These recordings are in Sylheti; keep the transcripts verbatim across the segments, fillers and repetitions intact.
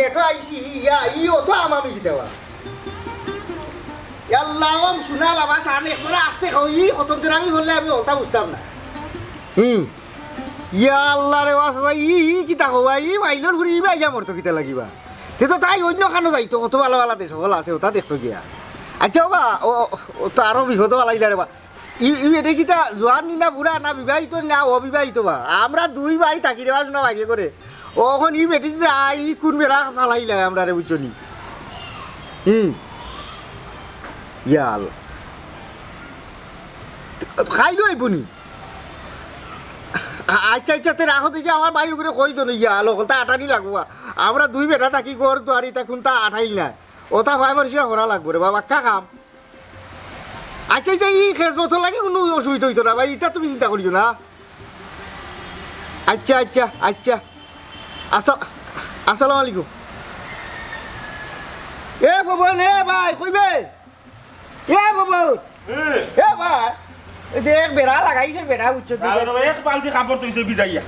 এটো আইছি, ইয়া, ই অত আমামি কিতা বা? ইয়াল্লা, ও শোনা বাবা, সান একজনে আস্তে কও, ই কত দিন আমি বললে আমি অতা বুঝতাম না। হুম। ইয়া আল্লাহ রে, ওয়া সালা, ই, ই কিতা কবা? ই মাইলর ঘুরি ইবা ইয়া মরতো কিতা লাগিবা? তে তো তাই অন্য খানো যাইতো, কত ভালা ভালা দেশ হল আছে, অতা দেখতো গিয়া। আচ্ছা বাবা, ও, ও তো আরো বিপদ বালাইলা রে বা। ই, ই বেটি কিতা জোয়ান নি না বুড়া না বিবাহিত না অবিবাহিত বা? আমরা দুই ভাই থাকি রে বা, শোনা বাইরে করে। অখন ই বেটি যে আই, ই কোন বেড়া ফালাইলা আমরা রে, বুঝছো নি? হুম। ইয়া আল্লাহ। খাইলো আইবো নি? আ-, আচ্ছা, আচ্ছা, তে রাখো দেখি, আমার ভাই ওগুলো কই তো নইয়া, আলো, তা আটানি লাগবো। আমরা দুই বেটা থাকি, ঘর দুয়ারি, তা কোনটা আটাইল না। ওটা ভাই মানুষ করা লাগবো রে বাবা, কা কাম। আচ্ছা, আচ্ছা, ই খেজমতর লাগি কোনো অসুবিধা হইতো না ভাই, এটা তুমি চিন্তা করিও না। আচ্ছা, আচ্ছা, আচ্ছা। আসা-, আসসালামু আলাইকুম। এ ভবন, এ ভাই, কইবে? এ বাবু, এ। এ ভাই, এই যে এক বেড়া লাগাইছে, বেড়া উচ্চ দিকে। আরে ভাই, এক বালতি কাপড় তো হইছে ভিজাইয়া।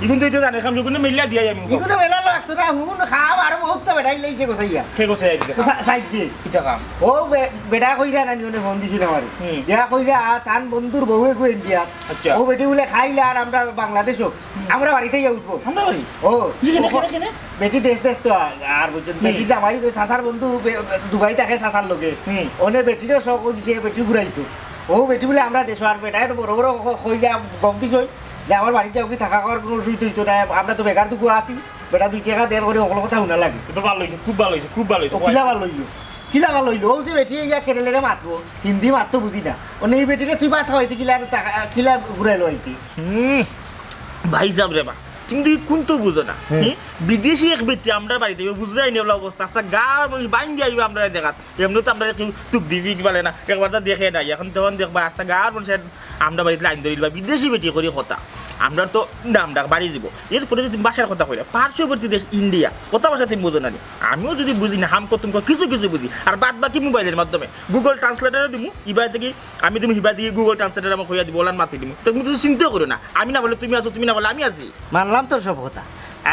ইগুন তো ইতে জানে, কাম ইগুন মেলা দিয়া আমি। ইগুন মেলা লাগতো না, হুন খাম আর বহুত তো বেড়াই লাইছে গোসাইয়া। কে গোসাইয়া দিছে? তো সা-, সাইজে। কিতা কাম? ও বে-, বেড়া কইরা না নি, ওনে ফোন দিছিল আমারে। হুম। ইয়া কইরা, তান বন্ধুর বউ এগু ইন্ডিয়া। আচ্ছা। ও বেটি বলে খাইলে আর আমরা বাংলাদেশও। হুম। আমরা বাড়িতেই উঠবো। আমরা বাড়ি? ও, কেনে, ও, কেনে, কেনে? বেটি দেশ দেশ তো আ-, আর বুঝছেন, হুম। বেটির জামাই যে চাচার বন্ধু বে-, দুবাই থাকে চাচার লগে। হুম। ওনে বেটিরও শখ হইছে, বেটি ঘুরাইতো। ও বেটি বলে আমরা দেশো আর বেটা, এটা বড় বড় ক-, কইলে গপ দিছই যে আমার বাড়িত যাও কি থাকা খাওয়ার কোনো অসুবিধা হইতো না, আমরা তো বেকার দুঃখ আছি, বেটা দুই টাকা দেড় করে ওগুলো কথা হুনা লাগে। এ তো ভালো হইছে, খুব ভালো হইছে, খুব ভালো হইছে। ও কিলা ভালো হইলো? কিলা ভালো হইলো? ও যে বেটি ইয়া কেরেলেরে মাতবো, হিন্দি মাততো বুঝি না। ওনে এই বেটিরে তুই ভাত খাওয়াইতে কিলা, কিলা ঘুরাইলো আইতে? হুম, ভাই সাহেব রে বা, তুমি তো কোন তো বুঝো না। হুম। হুম? বিদেশি এক বেটি আমরা বাড়িতে বুঝে যায়নি ওলা অবস্থা, আস্তা গাঁর মানুষ বাইন দিয়ে আইবা আমরা দেখাত। এমনি তো আমরা কেউ তুক দিবি কি বলে না, একবার তো দেখে নাই, এখন তখন দেখবা আস্তা গাঁর মানুষ আমরা বাড়িতে লাইন ধরিল বা বিদেশি বেটি করি কথা। আমরা তো নাম ডাক বাড়ি দিব। এরপরে যদি তুমি ভাষার কথা কইলে, পার্শ্ববর্তী দেশ ইন্ডিয়া, কথা ভাষা তুমি বুঝো না নি? আমিও যদি বুঝি না, হাম কতুম কিছু কিছু বুঝি, আর বাদ বাকি মোবাইলের মাধ্যমে Google Translator-এ দিমু, ইবায় থেকে আমি তুমি হিবা দিয়ে Google Translator আমার কইয়া দিব, ওলান মাতি দিমু। তো তুমি কিছু চিন্তা করো না, আমি না বলে তুমি আছো, তুমি না বলে আমি আছি। মানলাম তোর সব কথা,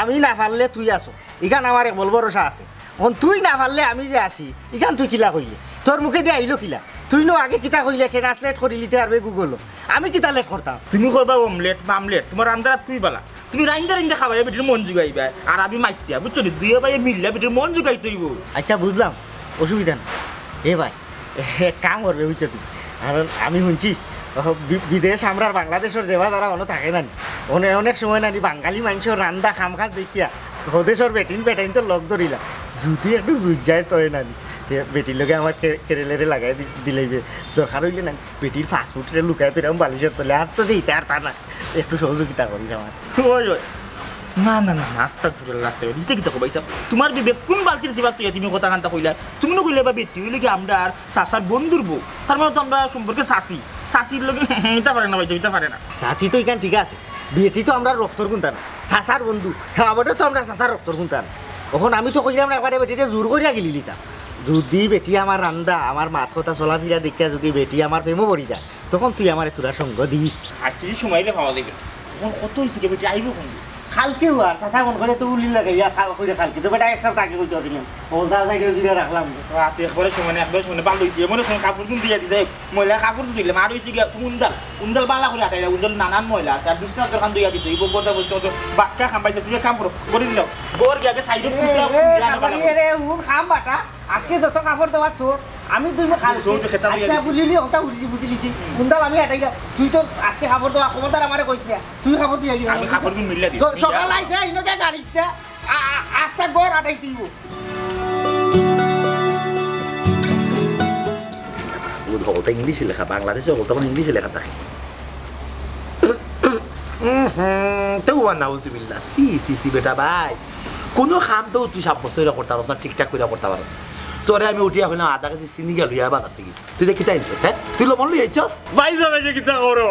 আমি না পারলে তুই আছো, ইখান আমার এক বল ভরসা আছে। এখন তুই না পারলে আমি যে আছি, ইখান তুই কিলা কইলে? তোর মুখে দিয়ে আইলো কিলা? তুই নো আগে কিতা কইলে, translate করি লিতে পারবে Google-ও। আমি কিতা লেট করতাম? তুমি করবা omelette, মামলেট, তোমার আন্দারাত খুবই বালা। তুমি রাইন্দা রাইন্দা খাবাইয়া বেটির মন জুগাইবা, আর আমি মাতিয়া, বুঝছো নি? দুইও ভাইয়ে মিললে বেটির মন জুগাইতে হইব। আচ্ছা, বুঝলাম, অসুবিধা নাই। এ ভাই, এক কাম করবে, বুঝছো তুমি? কারণ আমি শুনছি, ও, বি-, বিদেশ আমরার বাংলাদেশর যেবা তারা অনো থাকে না নি। অনে-, অনেক সময় না নি বাঙালি মানুষর রান্দা খাম খাস দেখিয়া হদেশর বেটিন বেটাইন তো লগ ধরিলা। যদি একটু জুত যায় তয় না নি। তে বেটির লগে আমার কে-, কেরেলেরে লাগাই দি-, দিলাইবে। দরকার হইলে না নি বেটির পাসপোর্টরে লুকায় তো এরকম বালিশের তলে। আর তো যেইটা আর তা না। একটু সহযোগিতা করিস আমার। ওই, ওই। না, না, না, না, আস্তাগফিরুল্লাহ, আস্তাগফিরুল্লাহ। ইটা কিতা কইবা, ইসা? তোমার বিবেক কোন বালতির দিবা তুই তুমি কথা কান্তা কইলা? তুমি না কইলে বা বেটি হইলে কি আমরা আর চাচার বন্ধুর বউ? তার মানে তো আমরা সম্পর্কে চাচি। চাচির লগে ইতা পারে না ভাই, ইতা পারে না। চাচি তো ইখান ঠিক আছে। বেটি তো আমরা রক্তর কুন্তা না। চাচার বন্ধু। হ্যাঁ, আবার তো আমরা চাচার রক্তর কুন্তা না। এখন আমি তো কইলাম না একবারে বেটিরে জোর করিয়া গিলি লিতা। যদি বেটি আমার রান্দা, আমার মাত কথা চলাফিরা দেখিয়া যদি বেটি আমার প্রেমও পড়ি যায়, তখন তুই আমারে তোরা সঙ্গ দিস। আজকে যে সময়টা পাওয়া যাবে, তখন কত হইছে কি বেটি আইবো কোন দিন? কালকে হওয়ার, চাচা মন করে তো উলি লাগাইয়া খা-, কইরা কালকে। তো বেটা এক সপ্তাহ আগে কইতে আছিলাম। ও যা যাই করে জুড়ে রাখলাম। রাতে একবারে সময় নেই, একবারে সময় নেই, ভালো হইছে। এমন সময় কাপড় ধুন দিয়া দিতে, ময়লা কাপড় ধুইলে মার হইছে গিয়া, তুমি উন্দাল, উন্দাল বালা করে আটাইলা, উন্দাল নানান ময়লা আছে। আর বিছনা দোকান ধুইয়া দিতে, এই বউটা বসে তো বাক্কা খাম পাইছে, তুমি এক কাম করো, করে দিলাও। গোর গিয়া আগে সাইডে এ, পুষে এ, পুষে আনবা বাবা, না। এ রে, উন খাম বাটা। আজকে যত কাপড় দেওয়ার তোর, আমি দুই মুখ খালি। চোখ দেখে তাড়াতাড়ি আচ্ছা, আইছি। বুঝলি, ওটা বুঝলি, বুঝলি। হুম। কুন্দাল আমি হাঁটাই গা। তুই তো আজকে কাপড় দেওয়া খবরদার আমারে কইস না। তুই কাপড় দিয়ে গেলি। আমি কাপড় গুন মিললে দিই। তো সকাল আইছে, ইনো কে গাড়িস না। আ-, আ-, আস্তা ঘর হাঁটাই তুই। ও হকলতা ইংলিশে লেখা, বাংলাদেশে হকলতা মানে ইংলিশে লেখা থাকে। উম হুম, তো ওয়া নাউজুবিল্লাহ। সি, সি, সি, বেটা ভাই। কোনো কাম তো তুই সাব্যস্ত করে করতে পারস না, ঠিকঠাক করে করতে পারস না। তোরে আমি উঠিয়া কইলাম, আধা কেজি চিনি গেল ইয়া বাজার থেকে। তুই যে কিতা আনছস, হ্যাঁ? তুই লবণ লই আইছস? ভাই সাহেব, এই যে কিতা করো,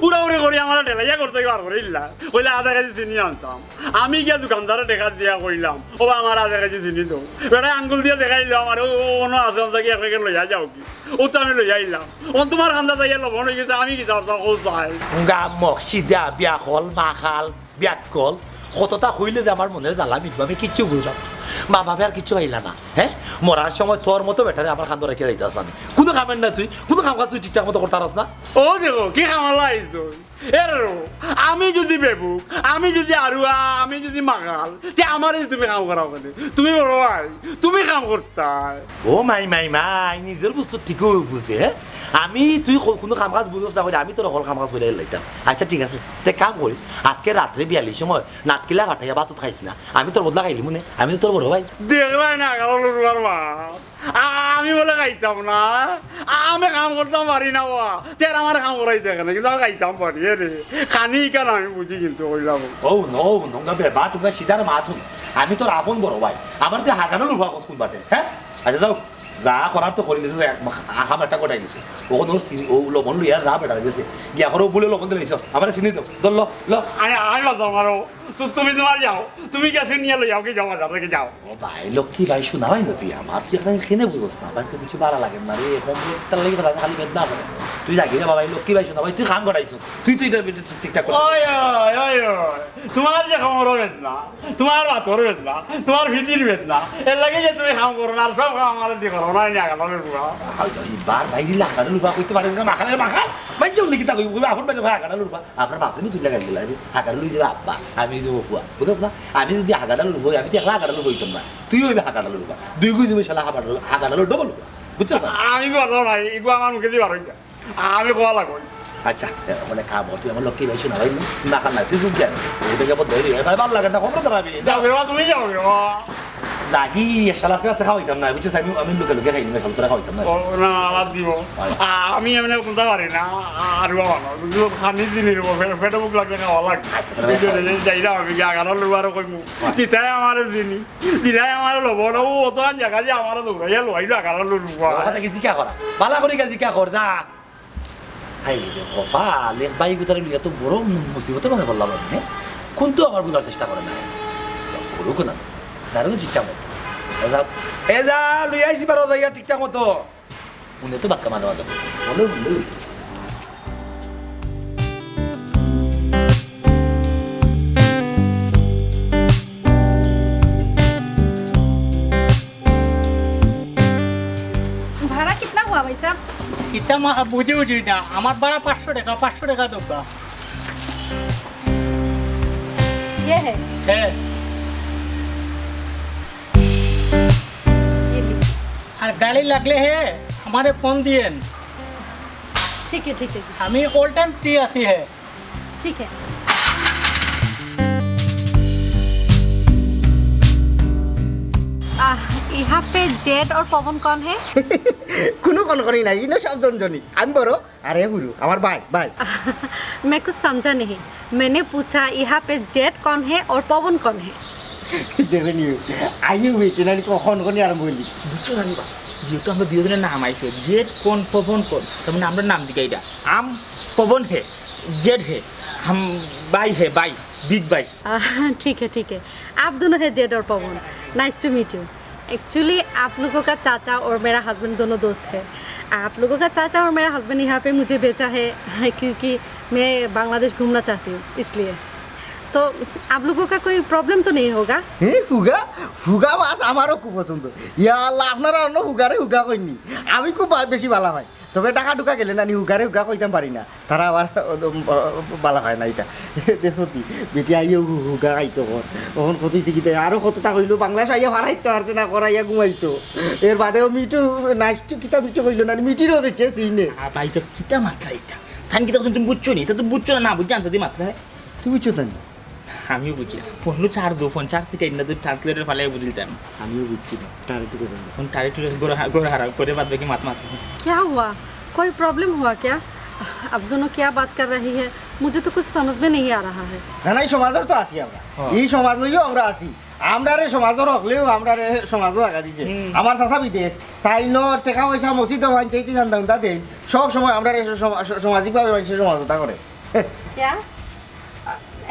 উড়া উড়ি করি আমার ঠেলাইয়া করতে পারবো রে ইল্লা। কইলে আধা কেজি চিনি আনতাম। আমি গিয়া দোকানদারে টেকা দিয়া কইলাম, "ও বা, আমার আধা কেজি চিনি দাও।" বেটা আঙ্গুল দিয়া দেখাইলো আমার, "ও, ও, অনো আছে, অন থাকি এক প্যাকেট লইয়া যাও কি?" ও তো আমি লইয়া আইলাম। অন তোমার কান্দা যাইয়া লবণ হয়ে গেছে, আমি কিতা করতাম, ও চাই। গামক, সিধা, বিয়াখল, মাখাল, বিয়াক্কল, কতটা কইলে যে আমার মনের জ্বালা মিটবে, আমি কিচ্ছু বুঝলাম না। মা বাপে আর কিচ্ছু পাইলা না, হ্যাঁ? মরার সময় তোর মতো বেটারে আমার কান্দো রেখে যাইতাস না। কুনু কামের না তুই, কুনু কাম কাজ তুই ঠিকঠাক মতো করতারস না। ও দেখো, কি কামালা আইছো। এ রে, আমি যুদি বেবুক, আমি যুদি আরুয়া, আমি যুদি মাগাল, তে আমারে তুমি কাম করাও কেনে? তুমি বড় ভাই, তুমি কাম করতায়। ও মাই, মাই, মাই, নিজর বস্তু ঠিকউ বুঝে, হ্যাঁ? আমি, তুই ক-, কুনু কাম কাজ বুঝস না করি, আমি তোর হকল কাম কাজ করিয়া লাইতাম। আচ্ছা, ঠিক আছে, তে কাম করিস, আজকে রাত্রে বিয়ালির সময় নাটকিলা ফাটাইয়া ভাত খাইস না, আমি তোর বদলা খাইলিমু নে, আমি তো তোর বড় ভাই। দেখলায় না, কারণ তোমার মা, আ-, আমি বলে খাইতাম না, আ-, আমি কাম করতাম পারি না বা, তে আর আমার কাম করাইতে কেনে, কিন্তু আমি খাইতাম পারি, এ রে, খানি ইখান আমি বুঝি কিন্তু কইলাম। ও নো, ও নো, বে, বা, তুমি সিধার মাত হুন, আমি তোর আপন বড় ভাই, আমার তুই হাগানো লুফা কস কুন বাটে, হ্যাঁ? আচ্ছা, যাও, যা করার তো করিলিছো, এক মা-, আহাম একটা কটাই গেছে। ও কোনো সিন-, ও লবণ লইয়া যা বেটার গেছে। গিয়া করো বুলে লবণ দিলাইছো। আমারে চিনি দাও। ধর ল, ল। আরে, আরে, বাদ দাও, মারো। তু-, তুমি তোমার যাও। তুমি গেছে নিয়ে লই যাও, কি যাও, বাজার থেকে যাও। ও ভাই, লক্ষ্মী ভাই, শোনা ভাই না তুই আমার। তুই একটা জিনিস কেনে বুঝোস না? ভাই, তুই কিছু ভালো লাগে না রে। কম তার লাগি তোর খালি বেদনা করে। তুই যাগি রে বাবা, এই লক্ষ্মী ভাই, শোনা ভাই, তুই কাম করাইছো। তুই, তুই এটা ঠিকঠাক কর। ওই, ওই, ওই, ওই। তোমার যে কোমরর বেদনা, তোমার বাতর বেদনা, তোমার ফিটির বেদনা, এর লাগি যে তুমি কাম করো না, আর সব কাম আমার দিয়ে করো, নাই নি আগানোর বুয়া। বার বাইরে লাগানো লুফা করতে পারেন না, মাখালের মাখাল। মাইনষে উল্লেখিত কইব, কইব, "আপন বাইরে ভাই আগানো লুফা।" আপনার বাপরে নি তুই লাগাই দিলা, আমি হাগানো লই যাবে আব্বা, আমি দিব বুয়া। বুঝছ না? আমি যদি হাগানো লুফা হই, আমি তো একলা হাগানো লুফা হইতাম না। তুইও হইবে হাগানো লুফা। দুই গুণ তুমি শালা হাগানো, হাগানো ডবল লুফা। বুঝছ না? আমি করলাম না, এগুলো আমার মুখে দিয়ে বার হইতা। আমি কওয়া লাগবো। আচ্ছা, এ, ওখানে কাম কর, তুই আমার লক্ষ্মী ভাই শোনা ভাই, তুই না খান না, তুই বুঝ জানি। ওই থেকে বলতে হইলি, এ ভাই, ভালো লাগে না, খবর তো রাখবি। যাও রে বাবা, তুমি যাও রে বাবা। লাগি, এ শালা আজকে রাতে খাওয়াইতাম না, বুঝছিস? আমি, আমি লুকে লুকে খাই, আমি খাবো, তোরা খাওয়াইতাম না। ও, না, না, বাদ দিব। হয়। আ-, আমি এমনি কোনটা পারি না, আ-, আর বাবা না, কিন্তু খানি দিনই রে বাবা, ফে-, পেটে ভুক লাগলে খাওয়া লাগে। আচ্ছা, তাহলে বুঝছো? এই যাইলাম আমি, গিয়ে আগানোর লোক আরো কইমু। হয়। কিতায় আমার দিনই। দিলাই আমার লবণ, ও অত আন জায়গা যে আমার দৌড়াইয়া লইলো, আগালা লইলো। ও কথা কি জিকা করা? বালা করি গা জিকা কর, যা। হায় রে কপাল, এক ভাই গুতারে লইয়া তো বড় মু-, মুসিবতর মাঝে পড়লাম আমি, হ্যাঁ? কোন তো আমার বুঝার চেষ্টা করে না। করুক না। তারা তো ঠিকঠাক মতো। এ যা, এ যা, লই আইছি বারো যাইয়া ঠিকঠাক মতো। উনি তো বাক্কা মাঝে মাঝে বলে, বলে, বলে। भाड़ा कितना हुआ भाई साहब? कितना मा-, बुझी, बुझी ना, আমার ভাড়া পাঁচশো টাকা, পাঁচশো টাকা দেবা। ये है। হ্যাঁ। ये लीजिए। আর গাড়ি লাগলে হে, আমারে ফোন দিয়েন। ठीक है, ठीक है। আমি all time free আছি হে। ठीक है। আহ, यहाँ पे जेड और पवन कौन है? কোনো কনকনি নাই, ইনো সব জনজনি। আমি বড়, আরে হুরু, আমার ভাই, ভাই। मैं कुछ समझा नहीं। मैंने पूछा, यहाँ पे जेड कौन है और पवन कौन है? দেখো নি, আইও হয়েছে, নানি কখন কনি আরম্ভ হইলি। বুঝছো নানি বা, যেহেতু আমরা দুইজনের নাম আইছে, জেড কোন, পবন কোন, তার মানে আমরা নাম দিকে এটা। আম পবন হে, জেড হে, হাম ভাই হে, ভাই, বিগ ভাই। आह, ठीक है, ठीक है। आप दोनों हैं जेड और पवन। Nice to meet you। Actually, आप लोगों का चाचा और मेरा हस्बैंड दोनों दोस्त हैं। आप लोगों का चाचा और मेरा हस्बैंड यहाँ पे मुझे भेजा है, क्योंकि मैं बांग्लादेश घूमना चाहती हूँ, इसलिए। तो आप लोगों का कोई प्रॉब्लम तो नहीं होगा? হ্যাঁ, হুগা? হুগা মাছ আমারও খুব পছন্দ। ইয়া আল্লাহ, আপনারা অন্য হুগারে হুগা কইনি। আমি খুব বা-, বেশি ভালা পাই। তবে ঢাকা ঢুকা গেলে না, নি হুগারে হুগা কইতাম পারি না। তারা আবার বালা হয় না এটা। দেখো তুই, বেটি আইও হু-, হুগা খাইতো কর। অখন কত হইছে কি তাই? আরো কতটা কইলো, বাংলাদেশ আইয়া ফারাইতে পারছে না, করাইয়া ঘুমাইতো। এর বাদেও মিঠু, নাইস টু কিতা মিঠু কইলো না, মিঠিরও বেঁচে সিনে। আ, ভাই সাহেব, কিতা মাতরা এটা? তাইন কিতা কইছইন তুমি বুঝছো নি? এটা তো বুঝছো না, না বুঝছো আনসার দি মাতরা, হ্যাঁ? তুমি বুঝছো তাই? আমিও বুঝি না। ফোন চার দো, ফোন চার থেকে ইন্না দুই ট্রান্সলেটর ফালাই বুঝিলতাম। আমিও বুঝছি না। টারে টুরে বন্ধ। ফোন টারে টুরে গোড়া হা-, গোড়া হারা করে বাদ বাকি মাত মাত। क्या हुआ? कोई प्रॉब्लम हुआ क्या? आप दोनों क्या बात कर रही है? मुझे तो कुछ समझ में नहीं आ रहा है। না, না, এই সমাজর তো আছি আমরা। হ্যাঁ। এই সমাজ লইও আমরা আছি। আমরারে সমাজর হকলেও আমরারে সমাজও আগা দিছে। হুম। আমার চাচা বিদেশ, তাইন টেকা পয়সা মসজিদে পঞ্চায়েতি চান্দা উন্দা দেইন। সব সময় আমরারে স-, সম-, স-, সামাজিকভাবে মানুষের সমাজতা করে। क्या?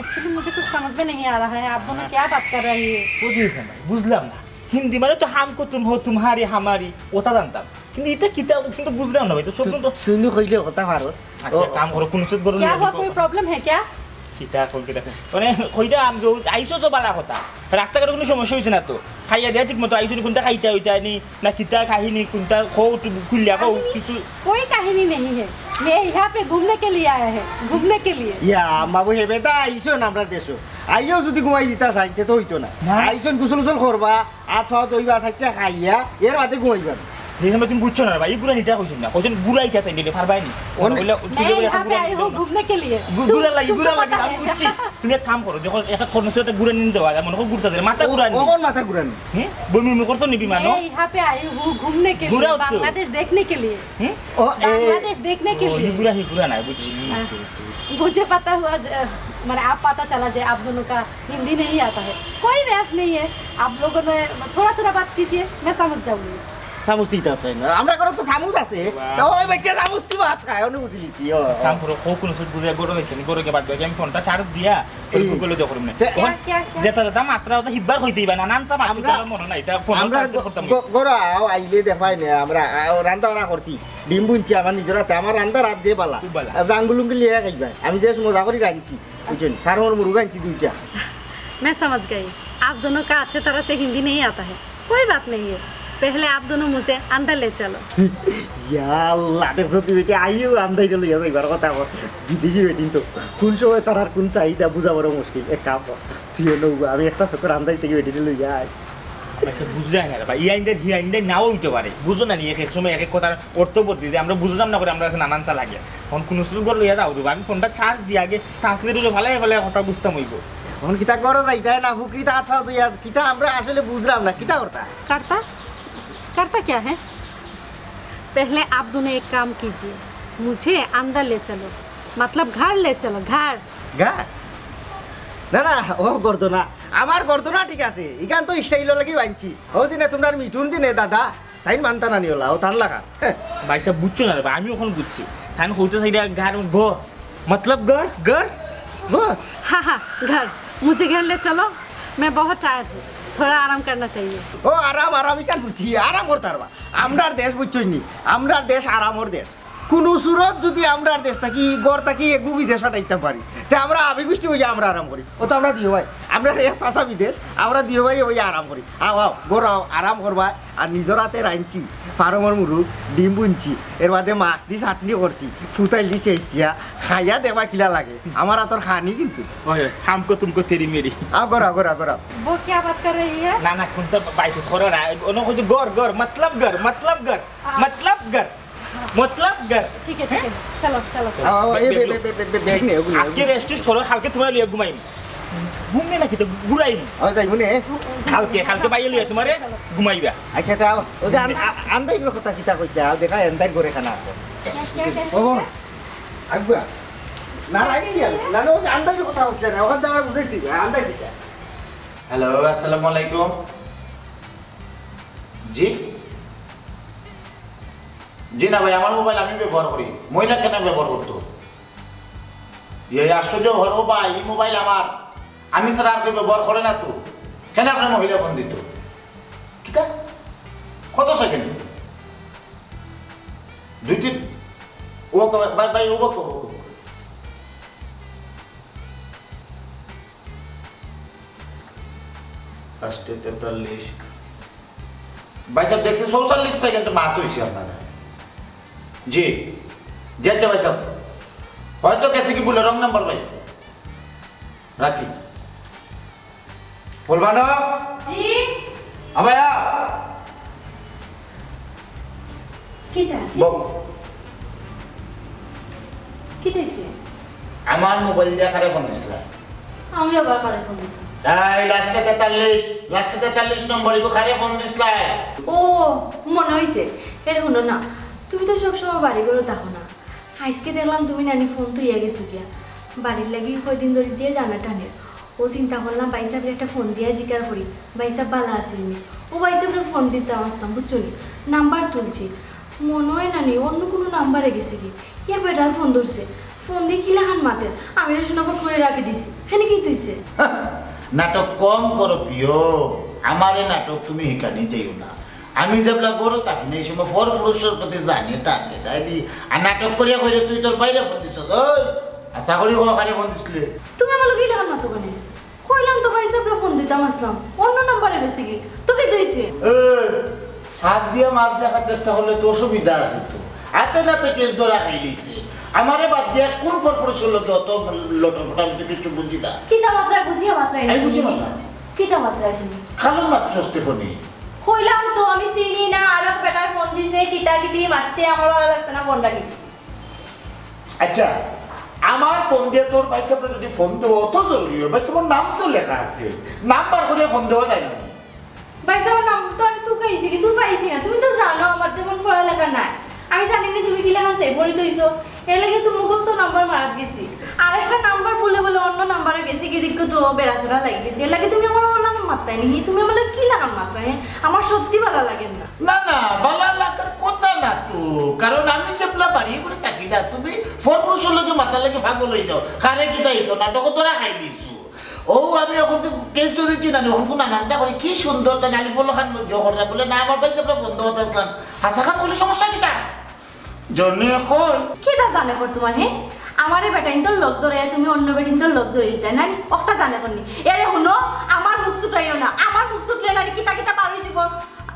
Actually, मुझे कुछ समझ में नहीं आ रहा है, आप दोनों क्या बात कर रही है? বুঝলাম না, বুঝলাম না। হিন্দি মানে তো হামকো তুম হো, তুমহারি হামারি, ওটা জানতাম, কিন্তু এটা কিতা, কিন্তু বুঝলাম না ভাই। তো সব তো তো তুমি কইলে কথা পারো। আচ্ছা, ও, কাম করো, কোন সুদ করো, क्या हुआ, कोई प्रॉब्लम है क्या? কিতা কও, কিতা কও? মানে, কইতাম যে, আইছো তো বালা কথা। রাস্তাঘাটে কুনু সমস্যা অইছে না তো? খাইয়া দিয়া ঠিক মতো আইছো নি, কুনটা খাইতা অইতা নি, না কিতা কাহিনী, কুনটা কও, একটু খুলিয়া কও, কাহিনী? কিছু। कोई कहानी नहीं है। मैं यहाँ पे घूमने के लिए आया है, घूमने के लिए। ইয়া, বাবু, হে বেটা, আইছো না আমরার দেশো। আইয়াও যদি ঘুমাই দিতা চাইন, তে তো অইতো না। না। আইছইন, গোসল গোসল করবা, আত পাও ধইবা, চাইরটা খাইয়া, এর বাদে ঘুমাইবা। এই সময় তুমি বুঝছো না রে ভাই, এই গুড়া নিটা কইছইন না, কইছইন গুড়া ইটা তাই নিলে পারবাই নি। ওন- ওইলা, मैं यहाँ पे आई हूँ घूमने के लिए। গু-, গুড়া লাগি, तुमको গুড়া पता লাগি, है? আমি বুঝছি। তুমি এক কাম করো, দেখো, একটা খরচ একটা গুড়া নিয়ে দেওয়া যায়, মনে করো ঘুরতে দেয়, মাথা ঘুরা নি। ওমন মাথা ঘুরা নি। হ্যাঁ? বমি উমি করছো নি বিমানো? मैं यहाँ पे आई हूँ घूमने के लिए, ঘুরা তো। बांग्लादेश देखने के लिए। হ্যাঁ? ও, এ- बांग्लादेश देखने के ও, लिए। হি গুড়া, হি গুড়া নাই, বুঝছি। हाँ। मुझे पता हुआ ज-, मैंने आप पता चला जे आप दोनों का हिंदी नहीं आता है। कोई बात नहीं है, आप लोगों ने थोड़ा थोड़ा बात कीजिए, मैं समझ जाऊंगी। চামচ দিতে পারতাই না। আমরা ঘরো তো চামচ আছে। বাহ। তো ওই বেটা চামচ দি ভাত খায়, অনে বুঝিলিছি। ও, ও। কাম করো, হোক কোনো সুদ বুঝে গরো দেখছেন, গরো কে বাদ দিয়ে আমি ফোনটা চার্জ দিয়া, ওই এই, গুগলে দেখো রে। তে- क्या, क्या, क्या? যেটা যেটা মাত্রা ওটা হিব্বার হইতেই বা নানান তা মাত্রা আমরা, মনে নাই, তা ফোন আমরা করতে গ-, করতাম। গ-, ঘরো আও, আইলে দেখাই না, আমরা, আ, রান্না বান্না করছি। ডিম বুনছি আমার নিজের হাতে, আমার রান্না রাত যে বালা। খুব বালা। রাঙ্গুলুঙ্গি লিয়ে খাইবা। আমি যে মজা করি রাঁধছি, বুঝছেন? ফার্মর মুরগ আনছি দুইটা। मैं समझ गई, आप दोनों का अच्छे तरह से हिंदी नहीं आता है। कोई बात नहीं है, पहले आप दोनों मुझे अंदर ले चलो। ইয়া আল্লাহ, দেখছো তুই বেটি, আইও আন্দাইরে লইয়া যাইবার কথা কর। বিদেশি বেটিন তো, কোন সময় তার আর কোন চাহিদা বুঝা বড় মুশকিল। এক কাম কর, তুই নৌবা, আমি একটা চক্কর আন্দাই থেকে বেটিনে লইয়া আই। আচ্ছা, বুঝলে না রে ভাই, ইয়াইন্দার হিয়াইন্দার নাও হইতে পারে, বুঝো না নি, এক এক সময় এক এক কথার অর্থ বদলি যায়, আমরা বুঝলাম না করে আমরা কাছে নানানটা লাগে। এখন কোন সুযোগ লইয়া দাও দেবো, আমি ফোনটা চার্জ দিয়ে আগে ট্রান্সলেটরে ফালাই ফালাই কথা বুঝতাম হইব। এখন কিতা করো যাইতায় না, ফুকরি তা আথাও তুই আজ কিতা আমরা আসলে বুঝলাম না, কিতা করতা? करता? करता क्या है? पहले आप दोनों एक काम कीजिए, मुझे अंदर ले चलो, मतलब घर ले चलो, घर। গা? না, না, ও গর্দনা, আমার গর্দনা ঠিক আছে, ইখান তো স্টাইল লাগি বানছি। ও দিনে তোমরা মিঠুন দিনে দাদা, তাইন মানতা নানি ওলা, ও তান লাগা। ভাইসাব, বুঝছো না রে ভাই, আমি এখন বুঝছি। তাইন কইতে চাইরা ঘর, ঘর। মতলব ঘর, ঘর, ঘর। हाँ, हाँ, घर। मुझे घर ले चलो, मैं बहुत टायर्ड हूँ, थोड़ा आराम करना चाहिए। ও আরাম, আরাম ইখান বুঝছি, আরাম করতার বা। আমরার দেশ বুঝছইন নি, আমরার দেশ আরামর দেশ। কুনু সুরত যদি আমরার দেশ থাকি, ঘর থাকি এগু বিদেশ পাঠাইতাম পারি, তে আমরা আবি গোষ্ঠী অইয়া আমরা আরাম করি। ও তো আমরা দিও ভাই, আমরা এ চাচা বিদেশ, আমরা দিও ভাই অইয়া আরাম করি। আও, আও, ঘরো আও, আরাম করবা। আর নিজর হাতে রানছি, ফার্মর মুরগ, ডিম বুনছি, এর বাদে মাছ দি চাটনি করছি, ফুতাইল দি চেঁচিয়া, খাইয়া দেখবা কিলা লাগে। আমার হাতর খানি কিন্তু। ওই, ওই, হামকো তুমকো তেরি মেরি। আও, ঘরো আও, ঘরো আও, ঘরো আও। वो क्या बात कर रही है? না, না, কোনটা বাইশে ধরো না, অনো কইছে ঘর, ঘর, মতলব ঘর, মতলব ঘর, আ- মতলব ঘর। মতলব ঘর। ঠিক আছে, ঠিক আছে। চলো, চলো, চলো। আও, আও, এই বে-, বে-, বে-, বে-, বে-, ব্যাগ নে, ওগুলো, আজকে ওগুলো। রেস্ট টেস্ট করো, কালকে তোমরা লইয়া ঘুমাইম। ঘুম নেই নাকি তো ঘুরাইম। আও, যাই মনে। কালকে, কালকে বাইরে লইয়া তোমারে ঘুমাইবা। আচ্ছা, তা আও, ওই যে আন-, আ-, আন্দাইর কথা কিতা কইতে, আও দেখা আন্দাইর ঘরে খানা আছে। ও, আগুয়া। না, রাখছি আমি। না, না, ওই যে আন্দাইর কথা হচ্ছে না, ওখান থেকে আমার বুঝে ঠিক, আন্দাইর কিতা। হ্যালো, আসসালামু আলাইকুম। জি? জি না ভাই, আমার মোবাইল আমি ব্যবহার করি, মহিলা কেনে ব্যবহার করতো? এই আশ্চর্য হলো ভাই, এই মোবাইল আমার, আমি ছাড়া আর কেউ ব্যবহার করে না তো, কেনে আপনার মহিলা ফোন দিত? কিতা? কত সেকেন্ড? দুই তিন? ওকে ভাই, ভাই, ওকে, ওকে। লাস্টে তেতাল্লিশ। ভাই সাহেব, দেখছি চৌচল্লিশ সেকেন্ড মাত হইছে আপনার। জি, জি, আচ্ছা ভাই সাহেব, হয়তো গেছে কি ভুলে, রং নাম্বার ভাই। রাখি। ফুলবানো? জি। আবায়া। কিতা? বল। কিতা হইছে? আমার মোবাইল দিয়া কারে ফোন দিছিলা? আমি আবার কারে ফোন দিতাম? এই লাস্টে তেতাল্লিশ, লাস্টে তেতাল্লিশ নম্বর, ইগো কারে ফোন দিছিলা? ও, মনে হইছে। এরে হুনো না, তুমি তো সবসময় বাড়ি ঘরো থাকো না। আইজকে দেখলাম তুমি নানি ফোন থইয়া গেছো গিয়া। বাড়ির লাগি কয়দিন ধরি যে জানা টানের। ও চিন্তা করলাম ভাইসাবরে একটা ফোন দিয়া জিকার করি, ভাইসাব বালা আছইন নি। ও ভাইসাবরে ফোন দিতাম আসলাম, বুঝছো নি? নাম্বার তুলছি, মনে হয় নানি অন্য কুনু নাম্বারে গেছে গি। ইয়া বেটায় ফোন ধরছে, ফোন দিয়া কিলাখান মাতের, আমি রে শোনা ফট করে রাখি দিছি। হেনে কিতা হইছে? নাটক কম করো প্রিয়, আমারে নাটক তুমি হিকানি যাইও না। আমি যেবলা ঘরো থাকি না, এই সময় পর পুরুষর প্রতি জানি টানে, তাই দি? আর নাটক করিয়া কইরে তুই তোর ভাইরে ফোন দিছস, ওই? আশা করি কও কারে ফোন দিছিলে। তুমি আমার লগে ইলাখান মাতো কেনে? কইলাম তো ভাই সাবরে ফোন দিতাম আছলাম, অন্য নাম্বারে গেছে গি। তো কিতা অইছে? এ, হাত দিয়া মাছ দেখার চেষ্টা করলে তো অসুবিধা আছে তো। হাতে নাতে কেস ধরা খাইলিছে। আমারে বাদ দিয়া কোন ফরফরসর লগে অত লটর ফটর, আমি তো কিচ্ছু বুঝি না। কিতা মাতরায় বুঝিয়া মাতরায় না আমি বুঝি তুমি? মাতরায়। কিতা মাতরায় তুমি? খালুর মাতছো স্টেফনি। কইলাম তো আমি চিনি না, আরক বেটায় ফোন দিছে, কিতা কিতি মাতছে, আমার ভালা লাগছে না, ফোন রাখি দিছি। আচ্ছা, আমার ফোন দিয়া তোর ভাই সাবরে যদি ফোন দেওয়া অত জরুরি হয়, ভাই সাবর নাম তো লেখা আছে, নাম্বার করে ফোন দেওয়া যায় না। ভাই সাবর নাম তো আমি তুকাইছি, কিন্তু পাইছি না। তুমি তো জানো আমার তেমন পড়ালেখা নাই, আমি জানি না তুমি কিলাখান সেভ করি থইছো, এর লাগি তো মুখস্থ নাম্বার মারাত গেছি। আর একটা নাম্বার বলে বলে অন্য নাম্বারে গেছি, কি দিকে তো বেড়াছেড়া লাগি গেছি, এর লাগি তুমি আমার অন্য নাম্বার মারতাই নি, তুমি আমার কিলাখান মারতাই, হ্যাঁ? আমার সত্যি ভালা লাগে না। না, না, ভালা লাগার কথা না তো। কারণ আমি যেবলা বাড়ি করে থাকি না, তুমি ফরফরসর লগে মাতার লাগি পাগল অই যাও। কারে কিতা অইতো, নাটকো ধরা খাইলিছো। ও, আমি অখন তো কেস ধরেছি না, অখন কোন আনন্দা করি, কি সুন্দর তাই নালি ফলো খান জহর না বলে, না, আমার ভাই সাবর ফোন দেওয়াত আছলাম। হাছা খান বলে সমস্যা কিতা? জনে কই। কিতা জানে কর তোমার, হে? আমারে বেটাইন্তর লগ ধরে, তুমি অন্য বেটিন্তর লগ ধরে দিতায় না, অকটা জানে করনি। এরে হুনো, আমার মুখ ছুটাইও না, আমার মুখ ছুটলে না কিতা কিতা বার অই যাব।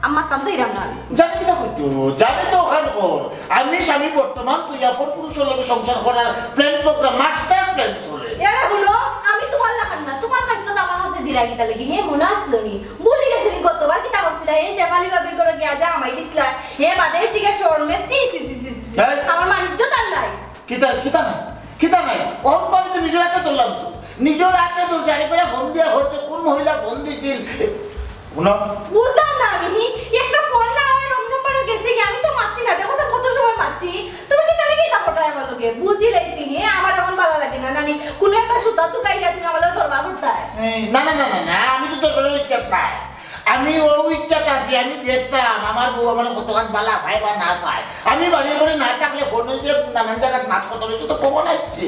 আমার কাম চাইরাম না আমি। জানি কিতা করতো, জানি তো অখান কর। আমি স্বামী বর্তমান, তুই অপর পুরুষর লগে সংসার করার প্ল্যান প্রোগ্রাম, মাস্টার প্ল্যান চলে। এরে হুনো, আমি তোমার লাখান না, তোমার কাছে তো আমার কাছে দিলা কিতা লাগি, হে মনো আছলো নি? ভুলি গেছো নি গতবার কিতা করছিলা? হে শেফালি ভাবির ঘরো গিয়া যে হামাই দিছলা, হে বাদে শিখে শরমে, ছি, ছি, ছি, ছি, ছি। এই! আমার মান ইজ্জত আর নাই। কিতা, কিতা নাই? কিতা নাই? অখন তো আমি তো নিজর আতে ধরলাম তো। নিজর আতে ধরছি, আরেকবার ফোন দিয়া হচ্ছে কোন মহিলা ফোন দিছিল। হুনো। বুঝলাম না আমি, একটা ফোন না হয় রং নম্বরে গেছে কি? আমি তো মাতছি না, দেখো তো কত সময় মাতছি। তুমি কিতা লাগি ইতা কররায় আমার লগে? বুঝি লাইছি নি, আমার অখন ভালা লাগে না, নানি, কুনু একটা সুতা তুকাইয়া তুমি আমার লগে দরবার করতায়। এই, না, না, না, না, না, আমি তো দরবারর ইচ্ছাত নাই। আমি অউ ইচ্ছাত আছি, আমি দেখতাম আমার বউ আমারে কতখান ভালা পায় বা না পায়। আমি বাড়ি ঘরে না থাকলে ফোনে যে নানান জাগাত মাত কথা অইতো তো খবর আইছে।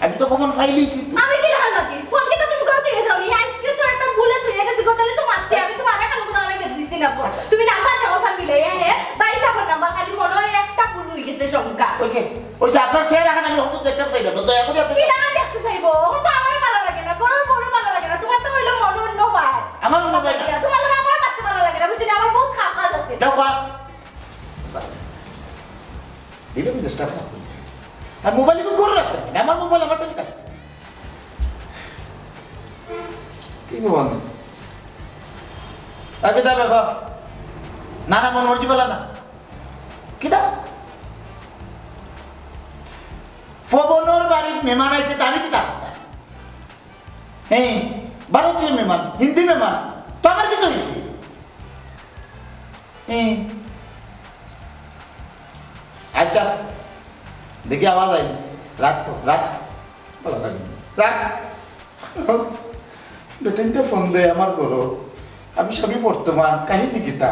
আমি তো খবর পাইলিছি তো। আমি কিলাখান মাতি? ফোন কিতা তুমি ঘর থাকি যাও নি? আইজকে তো একটা ভুলে থইয়া গেছি গো, তাইলে তো মাতছি, আমি তো বারে খান কোনো অনেক দিছি না ফোন। আচ্ছা। তুমি নাম্বার দেও স্যার মিলে, এ, হে, ভাই সাবর নাম্বার খালি মনো অয় একটা ভুল অই গেছে সংখ্যা। অইছে, অইছে, আপনার চেহারা খান আমি হয়তো দেখতাম চাইলাম না, দয়া করে আপনি কিলাখান দেখতে চাইবো? অখন তো আমারে ভালা লাগে না, ঘরর বউরে ভালা লাগে না, তোমার তো অইলো মনো অন্য ভাই। আমার অন্য ভাই না। তোমার লগে আমার মাততে ভালা লাগে না, বুঝছো নি? আমার বহুত কাম কাজ আছে। যাও, বাপ। দিলে আমি চেষ্টা করব। আর মোবাইল তো করে রাখতে পারি না, আমার মোবাইল আমার কাছে। কি মোবাইল? আগে দা বাবা। না, না, মন মর্জি বলা না। কিতা? পবনর বাড়িত মেহমান আইছে, তা আমি কিতা করতাম? হ্যাঁ, ভারতীয় মেহমান, হিন্দি মেহমান, তো আমার কিতা অইছে? হ্যাঁ। আচ্ছা, দেখি আওয়াজ আইল। রাখ তো, রাখ। ভালা লাগে না। রাখ। বেটাইন্তে ফোন দেয় আমার ঘরো। আমি সবই বর্তমান, কাহিনী কিতা?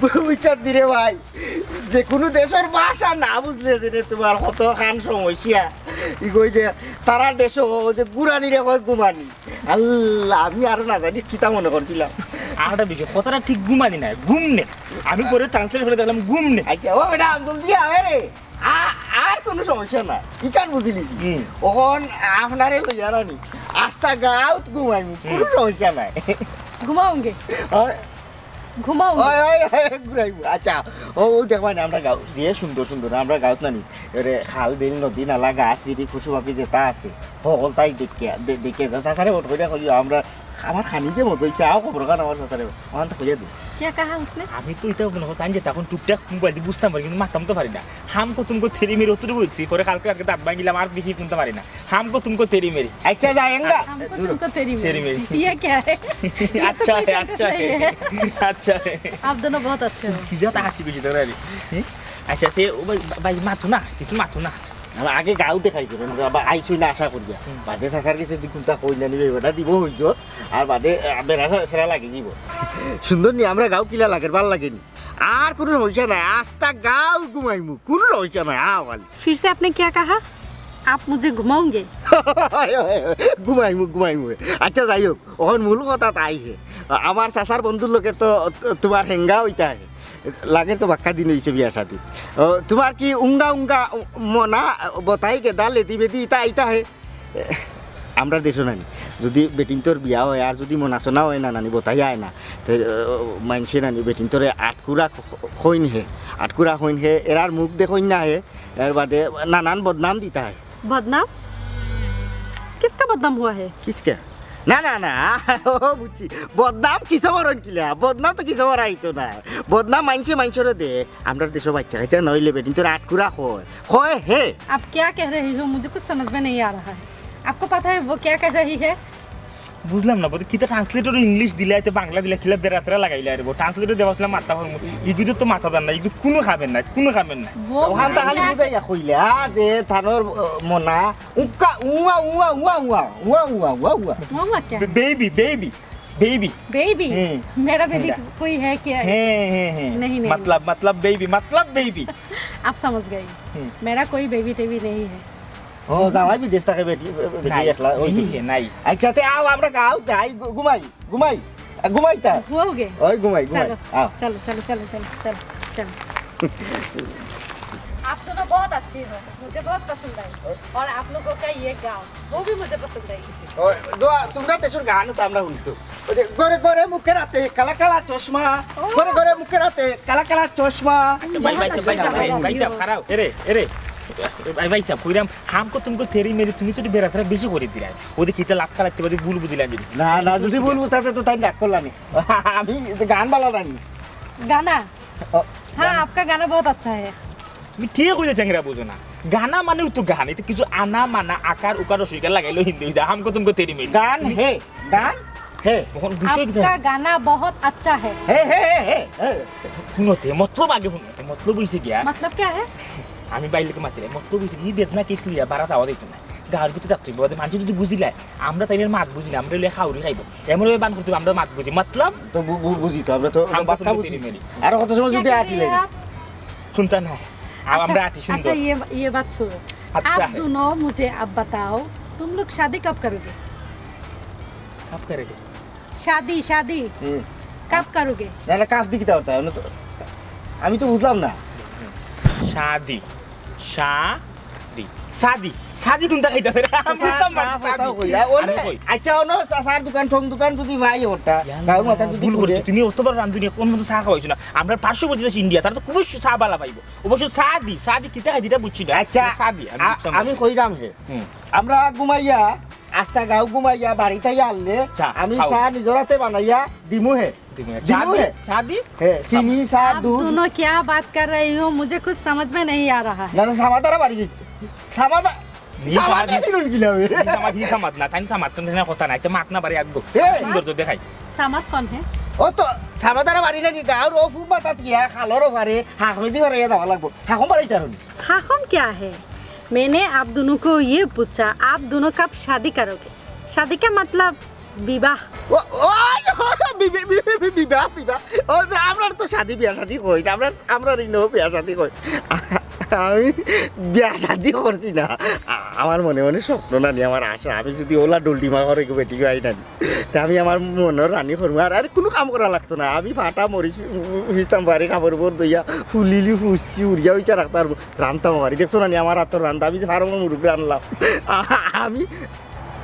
বুঝছত নি রে ভাই, যে কুনু দেশর ভাষা না বুঝলে যে রে তোমার কতখান সমস্যা। ইগো অউ যে তারার দেশো অউ যে গুরানিরে কয় গুমানি। আল্লাহ, আমি আরো না জানি কিতা মনে করছিলাম। আর একটা বিষয়, কথাটা ঠিক গুমানি না, গুমনে। আমি পরে ট্রান্সলেট করে দেখলাম গুমনে। আচ্ছা, ও বেটা, জলদি আয় রে। আ-, আর কুনু সমস্যা না, ইখান বুঝিলিছি। হুম। অখন আপনারে লইয়া রানি, আস্তা গাউত গুমাইমু, কুনু হুম। সমস্যা নাই। ঘুমাওঙ্গে। হয়। ঘুমাওঙ্গে। হয়, হয়, হয়, ঘুরাইমু। আচ্ছা, ও, ও দেখবায় না, আমরা গাউ, যে সুন্দর সুন্দর, আমরা গাউত নানি, এরে খাল, বিল, নদী, নালা, গাছ, গিরি, পশু, পাখি যেতা আছে, হকলতাই দেখিয়া, দে-, দেখিয়া যা, চাচারে ফোন করিয়া কইও, আমরা, আমার খানি যে মজা অইছে, আও খবর খান আমার চাচারে, অখান তো কইয়া দিই। কিয়া কাহা হুসনে? আমি তো ইতা মনে করতাম যে তখন টুকটাক মোবাইল দি বুঝতাম পারি, কিন্তু মাততাম তো পারি না। হামকো তুমকো তেরি মেরি অতটুকু বুঝছি, পরে কালকে কালকে দাঁত ভাঙিলাম, আর বেশি হুনতাম পারি না। হামকো তুমকো তেরি মেরি। আচ্ছা, যাই এঙ্গা। हमको तुमको तेरी मेरी। तेरी मेरी। ये क्या है? ये तो अच्छा कोई है, सेंटेंस अच्छा नहीं है। है। अच्छा है। आप दोनों बहुत अच्छे हो। কি জাত হাসি বেশি ধরে রে। হুম? আচ্ছা, তে ও ভাই, ভাই, মাতো না, কিছু মাতো না। আমরা আগে গাউ দেখাই দিবেন, আবার আইসই না আশা করিয়া। হুম। বাদে চাচার গেছে দুই কুন্তা কই না নিবে, বেটা দিব হইছ। আর বাদে, আ, বেড়া সে-, সেরা লাগি দিব। সুন্দর নি, আমরা গাউ কিলা লাগের, ভালা লাগে নি? আর কুনু সমস্যা নাই, আস্তা গাউ ঘুমাইমু, কুনু সমস্যা নাই, আও খালি। फिर से आपने क्या कहा? आप मुझे घुमाओगे? ঘুমাইমু, ঘুমাইমু। আচ্ছা, যাই হোক, অখন মূল কথাত আইছে। আমার চাচার বন্ধুর লগে তো তোমার হেঙ্গা অইতা হে। লাগের তো বাক্কা দিন অইছে বিয়া শাদি। ও, তুমার কি উঙ্গা উঙ্গা মনা, বতাই গেদা লেদি বেদি ইতা আইতা হে? আমরার দেশো নানি, যুদি বেটিন্তর বিয়া অয় আর যুদি মনাসনা অয় না নানি, বতাই আয় না, তে, ও, মাইনষে নানি বেটিন্তরে আটকুরা ক-, কইন হে, আটকুরা কইন হে, এরার মুখ দেখইন না হে, এর বাদে নানান বদনাম দিতা হে। बदनाम? किसका बदनाम हुआ है? কিসকা? না, না, না, ও বুঝছি। বদনাম কিসব অরইন কিলা? বদনাম তো কিসব অরা আইতো না। বদনাম মাইনষে মাইনষরে দে। আমরার দেশো বাইচ্চা কাইচ্চা না অইলে বেটিন্তরে আটকুরা কয়। কয় হে। आप क्या कह रही हो? मुझे कुछ समझ में नहीं आ रहा है। आपको पता है वो क्या कह रही है? বুঝলাম না, বলতে কিতা ট্রান্সলেটর ইংলিশ দিলে, আইতে বাংলা দিলে, কিলা বেড়া তেরা লাগাইলে আরে বউ। ট্রান্সলেটর দেওয়া আসলে মাথা ফরমু। ইগুতো তো মাথা দান না, ইগুতো কুনু কামের না, কুনু কামের না। वो ওখান तो খালি क्या है? বুঝাইয়া কইলে, আ, যে থানোর, আ, মনা, উক্কা, উয়া, উয়া, উয়া, উয়া। हुआ क्या? बे-, बेबी, बेबी, बेबी। बेबी? हम्म। मेरा बेबी मेरा। कोई है क्या? है, है, है। नहीं, नहीं, मतलब, नहीं। मतलब बेबी, मतलब बेबी। आप समझ गई। हम्म। मेरा कोई बेबी टेबी नहीं है। ও, জামাই বিদেশ থাকে বেটি, বেটি নাই, একলা, ওই নেই, তো। নাই। আচ্ছা, তে আও, আমরা গাও, যাই, ঘু-, ঘুমাই, ঘুমাই, আ, ঘুমাই তা। हो गए। ওই ঘুমাই, ঘুমাই, चलो, আও। चलो, चलो, चलो। आप दोनों बहुत अच्छी हो, मुझे बहुत पसंद आई। और आप लोगों का ये गाँव, वो भी मुझे पसंद आई। ও, দোয়া, তুমরা দেশর গান তো আমরা হুনি তো। ওই যে, "ঘরে ঘরে মুখে রাতে কালা কালা চশমা, ও। ঘরে ঘরে মুখে রাতে কালা কালা চশমা।" আচ্ছা, ভাই, ভাই সাহেব, ভাই সাহেব, ভাই, ভাই সাহেব, খারাপ। এরে, এরে, ভাই, ভাই সাহেব, কইরাম, হামকো তুমকো তেরি মেরি, তুমি তো একটু বেড়াতেরা বেশি করি দিলাই। ওদের কিতা লাত কালাইতে বাদে ভুল বুঝিলাম যদি। না, না, যদি ভুল বুঝতে তো তাই রাগ করলাম। আমি তো গান বালা জানি। गाना? ও, हाँ, गाना। आपका गाना बहुत अच्छा है। তুমি ঠিক কইলে চেংরা বুঝো না। গানা মানেও তো গান, এতে কিছু আনা মানা আকার উকার অস্বীকার লাগাইলো হিন্দি হইতা, হামকো তুমকো তেরি মেরি। গান হে, গান হে। এখন বিষয় কি आपका জানো? गाना बहुत अच्छा है। হে, হে, হে, হে, হে। হুনো তে, মতলব আগে হুনো তে, মতলব হইছে গিয়া। मतलब क्या है? আমি বাইর লোকে মাতিলে, মতলব হইছে কি, বেদনা কেস লিয়া বাড়া যাওয়া যাইতো না। গাঁর ভিতরে থাকতে হইব, বাদে মানষে যদি বুঝিলায়, আমরা তাইলে মাত বুঝি না, আমরা হইলে খাউরি খাইব। এমন ভাবে বান করতে হইব, আমরা মাত বুঝি। মতলব? তো বু-, বু-, বুঝি তো, আমরা তো আমরা বাক্কা তো বুঝি। তেরি মেরি। আর কত সময় যদি আটি লাগে। आप सुनता ना है। अब अच्छा, আমরা আটি সুন্দর। अच्छा, ये, ये बात छोड़ो। अच्छा आप है। दोनों मुझे अब बताओ, तुम लोग शादी कब करोगे? कब करेंगे? शादी, शादी। হুম। कब करोगे? না, না, কাফ দি কিতা করতা? আমি তো, আমি তো বুঝলাম না। শাদি, শাদি, শাদি, শাদি কোনটা খাইতা রে? আমি বুঝতাম না, কাফ শাদি। ওটাও কই। আর ওনে, আমি কই। আচ্ছা, ওনো চা-, চার দোকান, ঠং দোকান যদি ভাই ওটা, ইয়াল্লা, গাঁর মাথা যদি ভুল খুলে। করছো। তুমি অতবার রান্ধুনি, কোন মতো চা খাওয়াইছো না? আমরা পার্শ্ববর্তী দেশ ইন্ডিয়া, তারা তো খুবই চা বালা পাইবো। অবশ্য শাদি, শাদি কিতা খাইতা এটা বুঝছি না। আচ্ছা, শাদি, আমি আ-, বুঝতাম না। আমি কইরাম হে। হুম। আমরা ঘুমাইয়া আস্তা গাঁও ঘুমাইয়া বাড়িত আইয়া আনলে চা আমি খাও। চা নিজর হাতে বানাইয়া দিমু হে। দিমু হে। দিমু চা দি-, হে। চা দি? হে, চিনি, চা, आप দুধ। दोनों क्या बात कर रही हो? मुझे कुछ समझ में नहीं आ रहा है। না, না, সামাদারা বাড়ি যাইতো। সামাদা-, নি সামাদ সামাদ নি-, চিনুন কিলা বে? নি সামাদ, হি সামাদ না, তাই সামাদ, তাই কথা নাই, আচ্ছা, মাত না বাড়ি আগবো। এ। সুন্দর তো দেখাই। सामाद कौन है? ও তো সামাদারা বাড়ি নাকি, গাঁওর ও ফুব মাতাত গিয়া, খালর ওপারে, হাকমেদি বাড়াইয়া যাওয়া লাগবো। হাকম বাড়াইতে পারো নি? हाकम क्या है? मैंने आप दोनों को ये पूछा, आप दोनों कब शादी करोगे? शादी का मतलब विवाह। ও, ওই, ওই, বি-, বি-, বি-, বি-, বি-, বিবাহ, বিবাহ। ও, তো আমরা তো শাদি, বিয়া শাদি কই না, আমরা, আমরা ঋণ বিয়া শাদি কই। আমি বিয়া শাদি করছি না। আ-, আমার মনে মনে স্বপ্ন নানি, আমার আশা, আমি যদি ওলা ডুলটিমা করে কেউ বেটি পাই নানি, তে আমি আমার মনর রানী করমু। আর, আর কুনু কাম করা লাগতো না, আমি ফাটা মরিচ ফিস্তাম পারি, কাপড় উপর দইয়া, ফুলিলি ফুসছি, উড়িয়া উইচা রাখতে পারবো। রানতাম পারি, দেখছো নানি আমার আতর রান্দা, আমি যে ফার্মর মুরগ রানলাম। আ-, আমি,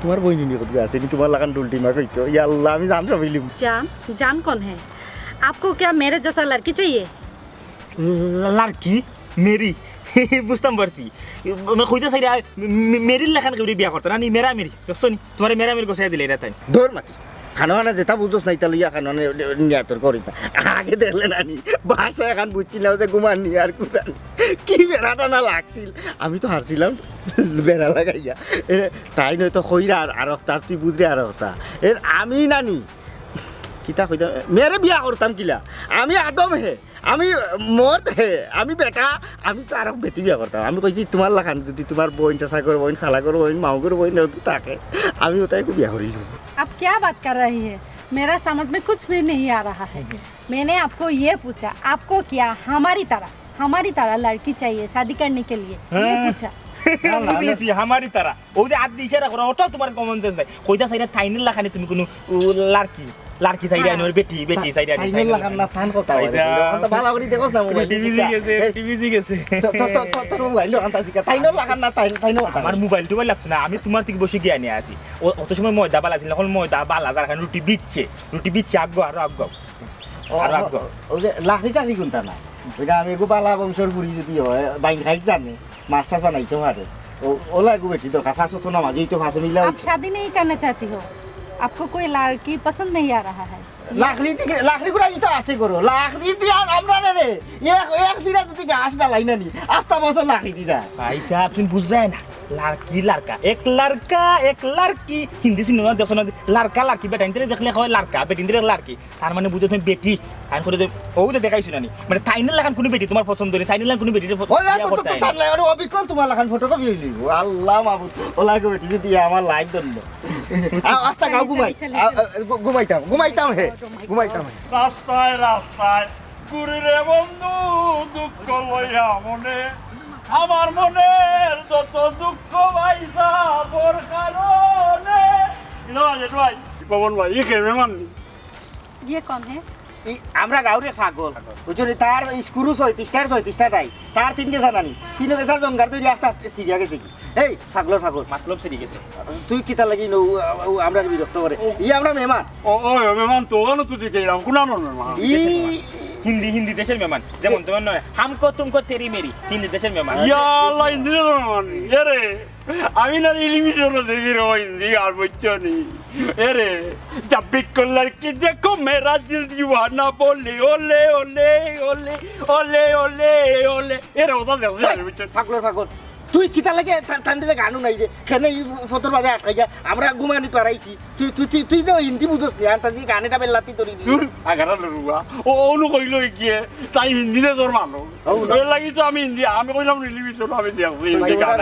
তুমার বইন নি কত আছে, নি তুমার লাখান ডুলটিমা কইতো, ইয়াল্লা, আমি জান সব ইলিম। जान, जान कौन है? आपको क्या मेरे जैसा लड़की चाहिए? লা-, লাড়কি? মেরি? বুঝতাম পারছি। মানে কইতে চাইরা, মে-, মে-, মেরির লাখান কেউরে বিয়া করতা না, নি মেরা মেরি। দেখছো নি? তুমারে মেরা মেরি গোছাইয়া দিলে এটা তাই। দৌড় মাতিস না। খানো খানা যেটা বুঝোস না, ইটা লইয়া খানো খানা নিয়াতর করিস না। আগে দেখলে নানি, বাসা এখান বুঝছি না, যে ঘুমান নি আর কুরান। কি বেড়াটা না লাগছিল। আমি তো হারছিলাম, বেড়া লাগাইয়া। এ, তাই নয় তো কইরা আর, আর তার তুই বুঝরে আর হতা। এ, আমি নানি। কিতা কইতাম? মেরে বিয়া করতাম কিলা? আমি আদম হে। আমি মর্দ হে, আমি বেটা, আমি তো আরো বেটি বিয়া করতাম। আমি কইছি, "তুমার লাখান যদি তুমার বইন, চাচা করে বইন, খালা করে বইন, মামু করে বইন, এরকম থাকে, আমি ওটাই খুব বিয়া করি।" आप क्या बात कर रही है? मेरा समझ में कुछ भी नहीं आ रहा है। मैंने आपको ये पूछा, आपको क्या हमारी तरह, हमारी तरह लड़की चाहिए शादी करने के लिए? ये হ্যাঁ। पूछা। না, না, বুঝলিছি, আমারই তারা। ওই যে আত দিয়া ইশারা করা, ওটাও তুমার common sense নাই। কইতা চাইরা তাইনর লাখান তুমি কুনু, উ, লাড়কি, লাড়কি চাইরা হ্যাঁ। আনো, বেটি, বেটি চাইরা আনো, তাইনর লাখান না, তান কথা বলে। ভাইসাব। অখন তো ভালা করি দেখোস না মোবাইল। রুটি ভিজি গেছে, এই, রুটি ভিজি গেছে। তো, তো, তো, তো, তোর মোবাইল অখান তা জিকা। তাইনর লাখান না, তাইন, তাইনর কথা আমার বলে। মোবাইল টোবাইল লাগতো না, আমি তুমার থাকি বেশি জ্ঞানী আছি। ও, অত সময় ময়দা বালা আছিল, অখন ময়দা বালা, যার কারণে রুটি ভিজছে, রুটি ভিজছে, আগুয়াও, আরো আগুয়াও। ও, আরো ও, আগুয়াও। ওই যে লাকড়ি টাকড়ি কুনতা না, ওইটা আমি এগু বালা বংশর ফুরি যদি হয়, বাইন খাইত জানে, মাছ টাছ বানাইতে পারে। ও, ওলা এগু বেটি দরকার, পাঁচ ওয়াক্ত নামাজ, এই তো পাঁচে মিলা आप शादी नहीं करना चाहती हो? आपको कोई लड़की पसंद नहीं आ रहा है? লাকড়ি দিকে, লাকড়ি গুড়া ইতা আছে করো, লাকড়ি দিয়া আর আমরা রে রে, এক, এক ফিরা যদি ঘাস ডালাই না নি, আস্তা বছর লাকড়ি দি যায়। ভাইসাব, তুমি বুঝরায় না, লাড়কি, লাড়কা, এক লাড়কা, এক লাড়কি, হিন্দি সিনেমা দেখছো না? লাড়কা, লাড়কি, বেটাইন্তরে দেখলে কয় লাড়কা, বেটিন্তরে লাড়কি। তার মানে বুঝো তুমি বেটি, আমি করে দে, ও তো দেখাইছো না নি। মানে তাইনর লাখান কুনু বেটি তুমার পছন্দ অইলে, তাইনর লাখান কুনু বেটি রে প-, ওই, বিয়া তো, তো, করতে তো, আইনি। তার লাগে, ওর অবিকল তুমার লাখান ফটোকপি অইলি। আল্লাহ মাবুদ, ও লাগে বেটি যদি আমার লাইফ ধন্য। আ, আস্তা গাও চলে, ঘুমাই। চলে, চলে, আ, চলে। আ, ঘু-, ঘুমাইতাম, ঘুমাইতাম হে, Oh my God। ঘুমাইতাম হে। রাস্তায় রাস্তায় ঘুরি রে বন্ধু, দুঃখ লইয়া মনে, আমার মনের যত দুঃখ ভাইসাবর কারণে। ইলো ভাই, ইলো ভাই। পবন ভাই, ই কে মেহমান নি? ये कौन है? ই আমরা গাউরে পাগল। বুঝছো নি? তার স্ক্রু ছয়ত্রিশটার ছয়ত্রিশটা নাই। তার তিন গেছা নানি। তিন গেছা জঙ্গার তৈরি একটা সিরিয়া গেছে কি? এই পাগলর পাগল। মাতলব সিরি গেছে। তুই কিতা লাগি নু, ও, ও, আমরা বিরক্ত করে। ও। ই আমরা মেহমান। ও, ও, মেহমান তো ওখানে তুই দেখে এলাম। কোন আনোর মেহমান? ই হিন্দি, হিন্দি দেশের মেহমান। যেমন তোমার নয়, হামকো তুমকো তেরি মেরি, হিন্দি দেশের মেহমান। ইয়া আল্লাহ, হিন্দি দেশের মেহমান। এ রে। আমি না টেলিভিশনে দেখি রে হিন্দি গান, বুঝছো নি? এ রে, জব ভি কোই লড়কি দেখো মেরা দিল দিওয়ানা বলে, ওলে, ওলে, ওলে, ওলে, ওলে, ওলে। এ রে, ওটা দেখো, এই, বুঝছো? পাগলর পাগল। তুই কিতা লাগে তা-, তান দিলে গানও নাই রে। কেনে ই ফতর বাজে আটকাই গিয়া? আমরা ঘুমানি পারাইছি। তুই, তুই, তুই, তুই যে হিন্দি বুঝস নি, আর তাজি গান এটা বেল্লাতি ধরি দি। দূর, আগারা লড়ুয়া। ও, অনু কইলো গিয়ে, তাই হিন্দি দে তোর মানো। ও, না। এর লাগি তো আমি হিন্দি, আমি কইলাম টেলিভিশন, আমি দেখছি হিন্দি গান।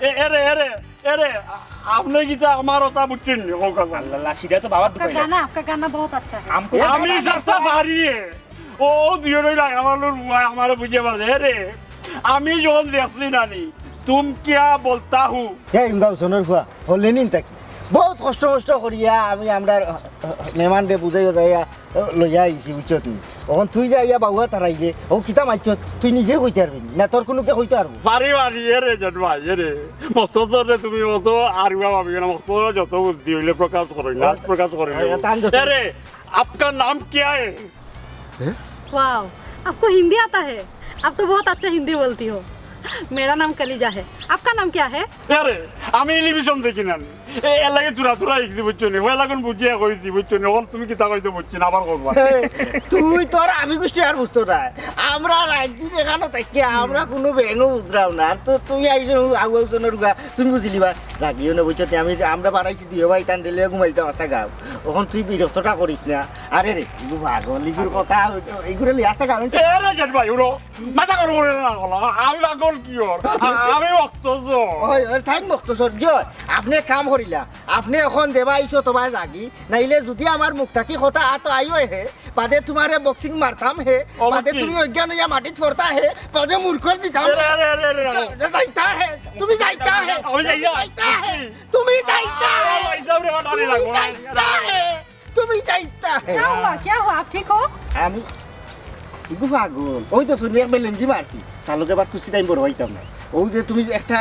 এ, এ রে, এ রে, এ রে, আ-, আপনে কিতা আমার কথা বুঝছইন নি? ও কথা। আল্লাহ, আল্লাহ, সিধা তো বাবার आपका दुखाई। गाना, आपका गाना बहुत अच्छा है। हमको আমি যাত্রা পারি। ও, ও দুইজনই লাগে, আমার লোক বুয়া, আমারে বুঝে পারে। এ রে, আমি যখন দেখছি নানি, তুম কিয়া বলতা হু? হে ইমরান হোসেনর ফুয়া, হলে নিন তাকি। বহুত কষ্ট মষ্ট করিয়া আমি আমরার, আহ, মেহমানরে বুঝাইয়া যাইয়া, আহ, লইয়া আইছি, বুঝছো তুমি? অখন তুই যাইয়া বাউয়া তারাইলে, ও কিতা মাইছত, তুই নিজে কইতে পারবি নি? না তোর কুনুকে কইতে পারবো? পারি, পারি, এ রে, জট ভাই, এ রে। মস্ত তোর রে তুমি, মস্ত আরুয়া ভাবি না, মস্ত তোর যত বুদ্ধি অইলে প্রকাশ করো, নাচ প্রকাশ করো। এ, তান যত এ রে, आपका नाम क्या है? हैं? वाओ, आपको हिंदी आता है? आप तो बहुत अच्छा हिंदी बोलती हो। मेरा नाम कलीजा है। आपका नाम क्या है? আরে, আমি টেলিভিশন দেখি না। এ, এর লাগি তুরা তুরা হিকছি, বুঝছো নি? ওই লাগুন বুঝিয়া কইছি, বুঝছো নি? অখন তুমি কিতা কইছো বুঝছি না, আবার কইবা। এ, তুই তোর আমি গুষ্টি আর বুঝতো না। আমরা রাইত দিন এখানো থাকি, আমরা কুনু ব্যাঙও বুঝরাম না। আর তো তুমি আইছো আউ আউ সোনার গা, তুমি বুঝিলিবা। জাগিও না, বুঝছো নি? আমি, আমরা বাড়াইছি দুই ভাই, তান ডেলে ঘুমাইতাম আস্তা গাও। অখন তুই বিরক্তটা করিস না। আরে রে, ইগু পাগল, ইগুর কথা, ইগুরে লিয়াতে গাবেন। এ রে, জেঠ ভাই, উড়ো। মাথা গরম করে না, বলো। আমি পাগল কি ওর? আ-, আমি ভক্ত তো। ওই, ওই, থাইন ভক্ত সর, জি, আপনে এক কাম করিলা। আপনে অখন যেবা আইছো, তোবা জাগি। নাইলে যুদি আমার মুখ থাকি কথা আতো আইও হে, বাদে তুমারে বক্সিং মারতাম হে, ও বাদে বুঝছি। তুমি অজ্ঞান অইয়া মাটিত পড়তা হে, বাদে মুরকর দিতাম। আরে, আরে, আরে, আরে, আরে। যাইতা হে, তুমি যাইতা হে, আমি যাইয়া। তুমি যাইতা হে, তুমি যাইতা হে, আরে, আরে, আরে, তুমি আরে, যাইতা হে। তুমি যাইতা হে। क्या हुआ? क्या हुआ? आप ठीक हो? আমি ইগু পাগল। ওই তো শুনি এক বেলেঙ্গি মারছি। তার লগে আবার কুস্তি টাইম বড় হইতাম না। ওই যে তুমি একটা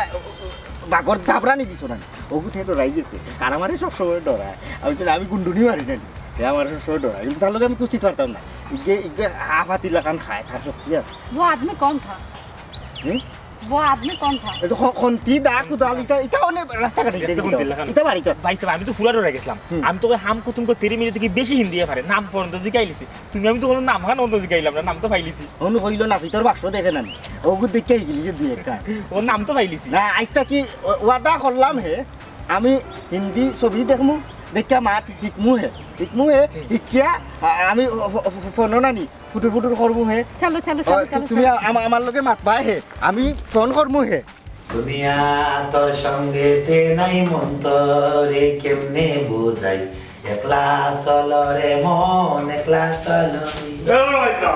বাগর দাবরানি দিছো না। ওগু থেকে ডরাই গেছে। আর আমারে সবসময় ডরায়। আমি তো, আমি গুন্ডুনি মারি না। এ আমারে সবসময় ডরায়। কিন্তু তার লগে আমি কুস্তি পারতাম না। ইগে, ইগে হাফাতি লাখান খায়, তার শক্তি আছে। वो आदमी कौन था? হুম? वो आदमी कौन था? এই তো খ-, খন্তি, দা, কুদাল, ইটা, ইটা অনেক রাস্তাঘাটে দেখতে দেখতে কোন দিলাম। দিলাম? ইটা বাড়িতে আছে। ভাই সাহেব, আমি তো পুরা ডরে গেছিলাম। হুম। আমি তো ওই হাম কুতুম করে তেরি মেরি থেকে বেশি হিন্দি পারে। নাম পর্যন্ত জিকাইলিছি। তুমি আমি তো কোনো নাম খান অন্ত জিকাইলাম না, নাম তো পাইলিছি। অনু কইলো না, ভিতর বাক্স দেখে না নি। ওগু দেখে গেলি যে দুই একটা। ওর নাম তো পাইলিছি। না, আইজ থাকি ও-, ওয়াদা করলাম হে, আমি হিন্দি ছবি দেখমু, দেখিয়া মাত হিকমু হে। হিকমু হে, হিকিয়া আ-, আমি ফ-, ফ-, ফ-, ফোনও নানি। ফুটুর ফুটুর করমু হে। চলো, চলো, ও, চলো, তু-, চলো, তুমি চলো। আ-, আমা-, আমার লগে মাতবা হে। আমি ফোন করমু হে। দুনিয়া তোর সঙ্গেতে নাই মন তোরে কেমনে বুঝাই, একলা চল রে মন, একলা চল রে। এ ভাইটা,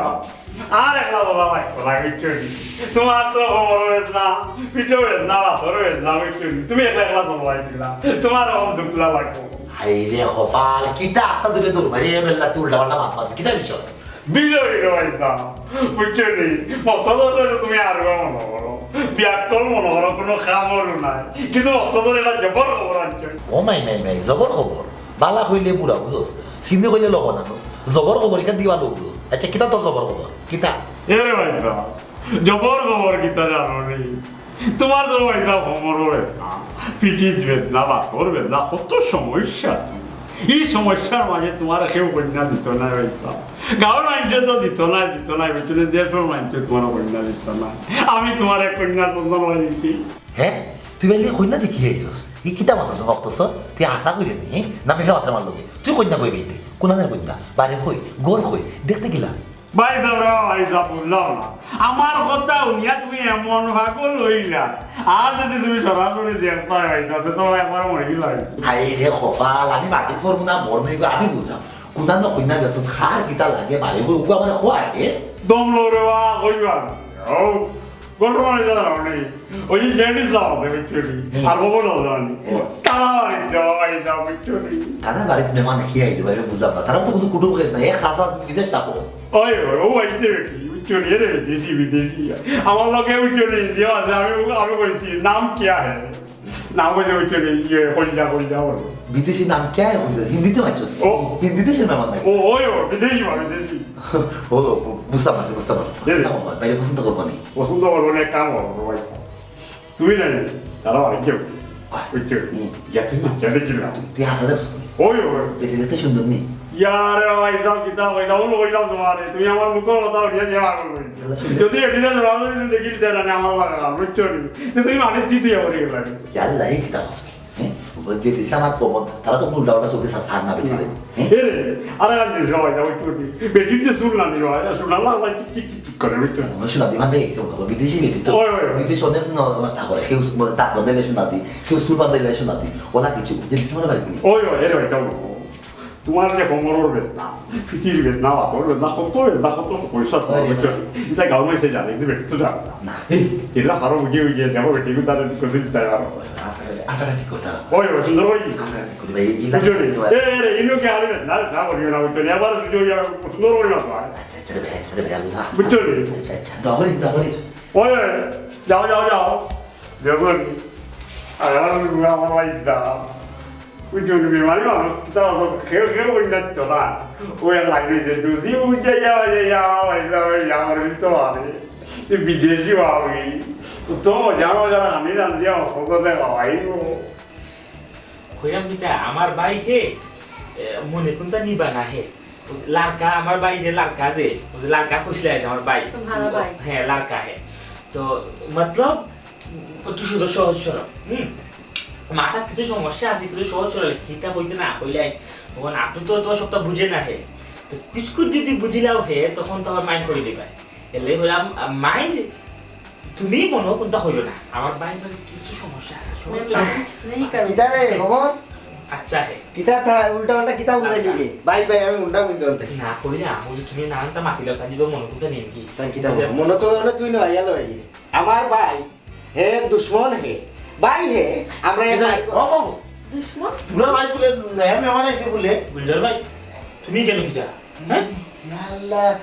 আর একলা চলা লাগতো না, বুঝছো নি? তুমার তো কোমরও বেদনা, পিঠও বেদনা, বাতরও বেদনা, বুঝছো নি? তুমি একলা একলা চলবায় কিলা, তুমার অখন দুখলা লাগবো। হায়রে কপাল, কিতা আস্তা দূরে দৌড় মারি, এ বেলা তুই উল্টা পাল্টা মাত মাত, কিতা বিষয়? বিষয় রে ভাইসাব, বুঝছো নি? মক্তদর তো তুমি আরগা মনো করো, বিয়াক্কল মনো করো, কুনু কামর নাই। কিন্তু মক্তদর ইটা জবর খবর আনছো। ও মাই, মাই, মাই, জবর খবর। বালা কইলে বুরা বুঝোস, চিনি কইলে লবণ আনোস। জবর খবর, ইখান থাকি বালা বুঝোস। আচ্ছা, কিতা তোর জবর খবর? কিতা? এরে ভাইসাব, জবর খবর কিতা জানো নি? তুমার তো ভাইসাব কোমরও বেদনা, পিঠিত বেদনা, বাতর বেদনা, কত সমস্যা। ই সমস্যার মাঝে তুমারে কেউ কইন্যা দিতো নায় ভাইসাব। গাঁওর মাইনষে তো দিতো নায়, দিতো নায়, বুঝছো নি? দেশর মাইনষে তুমারে কইন্যা দিতো নায়। আমি তুমারে কইন্যার বন্দনা দিছি। হে? তুই বেলে কইন্যা দেখি আইছস? ই কিতা মাতস মক্তদর? তুই আতা কইরে নি, হে? না মিছা মাতরে আমার লগে। তুই কইন্যা কই বেইতে? কুনানের কইন্যা? বাড়ি কই? ঘর কই? দেখতে কিলা? ভাইসাব রে, ভাইসাব, বুঝলাম না। আমার কথা হুনিয়া তুমি এমন পাগল অইলা। আর যদি তুমি সরাসরি দেখতায় ভাইসাব, তে তো একবার মরি গেলায়। হায়রে কপাল, আমি মাটিত পড়মু না, মরমু, ইগু আমি বুঝলাম। কুনানো কইন্যা দেখছস, কার কিতা লাগে, বাড়ি কই, উগু আমারে কও আগে। দম লও রে বা, কইবা। ও, ঘটনা অইছে জানো নি? ওই যে লেডিস যাওয়া যাবে চুরি। হুম। আর বাবু না জানি। ও। তারা বাড়ি যাওয়া, বাড়ি যাওয়া, বুঝছো নি? তারা বাড়িত মেহমান কি আইতে পারে বুঝলাম না। তারা তো কুনু কুটুম খাইছে না। এক চাচা বিদেশ থাকো। ওই, ওই, ও আইতে বেটি, বুঝছো নি? এরে, দেশি বিদেশি। আমার লগে বুঝছো নি? যে আছে, আমি, আমি কইছি, "নাম কিয়া হে?" নাম কইছে, বুঝছো নি? ইয়ে, কলিজা, কলিজা বলো। বিদেশি নাম কিয়া হে কইছে? হিন্দিতে মাতছস? ও। হিন্দিতে সে মেহমান নাকি? ও, ওই, ও, বিদেশি বা, বিদেশি। ও, বুঝতাম পারছি, বুঝতাম পারছি। এরে। কিতা মনে হয়? বাইরে পছন্দ করবো নি? পছন্দ করবো না, এক কাম করবো, ভাই। তুমি জানি, তারা বাড়ি যাও। আহ, বুঝছো? হুম। গিয়া তুমি বাচ্চা দেখি না। তুই, তুই হাসা দেখ। ওই, ওই। বেঁচে দেখতে সুন্দর নি? ইয়ারে ভাইসাব, কিতা ভাইসাব, অনো কইলাম তুমারে, তুমি আমার মুখর কথা উঠিয়া দিয়া পাগল অই। তাহলে সুন্দর। যদি এদিকে জোড়া যদি দেখিল, তাহলে না আমার লাগা, বুঝছো নি? তো তুমি মাটিত চিত অইয়া পড়ি গেলা। ইয়াল্লা, এই কিতা হস? হ্যাঁ? ও যে দিছে আমার প্রমোদ, তারা তো উল্টা উল্টা চোখে সা-, সার না বেটি না। হ্যাঁ? এরে, আরে আর যে সবাই যাও একটু বেটি। বেটির যে চুল না দিও, আরে শোনা না, ভাই, টিক টিক টিক টিক করে, বুঝছো? মনে শোনা দিবা দে, একদম খবর। বিদেশি বেটি তো। ওই, ওই, ওই। বিদেশি অনেক ন-, তা করে, কেউ স-, দাঁত বাঁধাইলে শোনা দি, কেউ চুল বাঁধাইলে শোনা দি, ওলা কিছু, দিল্লি তোমার বাড়ি নেই। ওই, ওই, এরে ভাই, যাও। তোমার যে কোমরর বেদনা, পিঠির বেদনা, বাতর বেদনা, কত বেদনা, কত সমস্যা তোমার, ওই রে বুঝছো? ভাই। এটা গাঁও মাইনষে জানে, কিন্তু বেটি তো জানে না। না। এই, এগুলা আরো বুঝিয়ে বুঝিয়ে দেখো, বেটি কিন্তু তাদের কত চিন্তায় আরো। আটা, আটা ঠিক করতে হবে। ওই, ওই, সুন্দর ওই। আটা ঠিক করতে হবে। এই, এই বুঝছো নি? তো এ, এ, এ, ইনো কি আরে বেদনা, না করিও না, বুঝছো নি? আবার সুন্দর ওই, সুন্দর ওই না তো। আচ্ছা, আচ্ছা, রে ভাই, আচ্ছা, রে ভাই, আল্লাহ। বুঝছো নি? আচ্ছা, আচ্ছা, দোয়া করিস, দোয়া করিস। ওই, ওই, যাও, যাও, যাও। দেখো নি? আর আমার ভাই দাও। ওই জন্য বেমারি মানুষ, তারা তো কেউ, কেউ ওই না তো না। ওই আর লাগবে যে দুধই বুঝে যাওয়া যায়, আমার ভাই দাও, ওই আমার তো আরে। তুই বিদেশি ভাবি। তো জানো যারা আমি রান্ধি, আমার সকলে খাওয়াইবো। কইলাম কিতা, আমার ভাই হে, এ, মনে কুনতা নিবা না হে। লারকা, আমার ভাই যে লারকা যে, ওই যে লারকা কইছিলা এটা আমার ভাই। তোমার ভাই। হ্যাঁ, লারকা হে। তো, মতলব, একটু শুধু সহজ সরল, হুম? মাথার কিছু সমস্যা আছে, কিছু সহজ সরল, কিতা কইতে না কইলাই, তখন আপনি তো তোমার সবটা বুঝে না হে। তো, কিছু যদি বুঝিলাও হে, তখন তো আমার মাইন্ড করে দিবা। এলে হইলাম, আ, মাইন্ড তুমি মনো কুনতা কইও না। আমার ভাই ভাই কিছু সমস্যা আছে। সমস্যা আছে। নেই কারণ। কিতা রে, খবর? আচ্ছা হে। কিতা তা উল্টা পাল্টা কিতা উল্টা আচ্ছা। লিখে? ভাই ভাই আমি উল্টা বুঝতে পারতে। না কইলাম, ওই যে তুমি নানানটা মাতিলাও, তাই যদি মনো কুনতা নেই কি? তাই কিতা বুঝলে? মনো তো হলো তুই নয়, ইয়ালো ভাই। আমার ভাই, হে দুশমন হে। ভাই হে, আমরা এ কিতা? ভাই ও বাবু, দুশমন? তোমরা ভাই বলে, হে মেহমান আইছে বলে। গুলজার ভাই, তুমি কেন কিতা? হ্যাঁ? ইয়া আল্লাহ,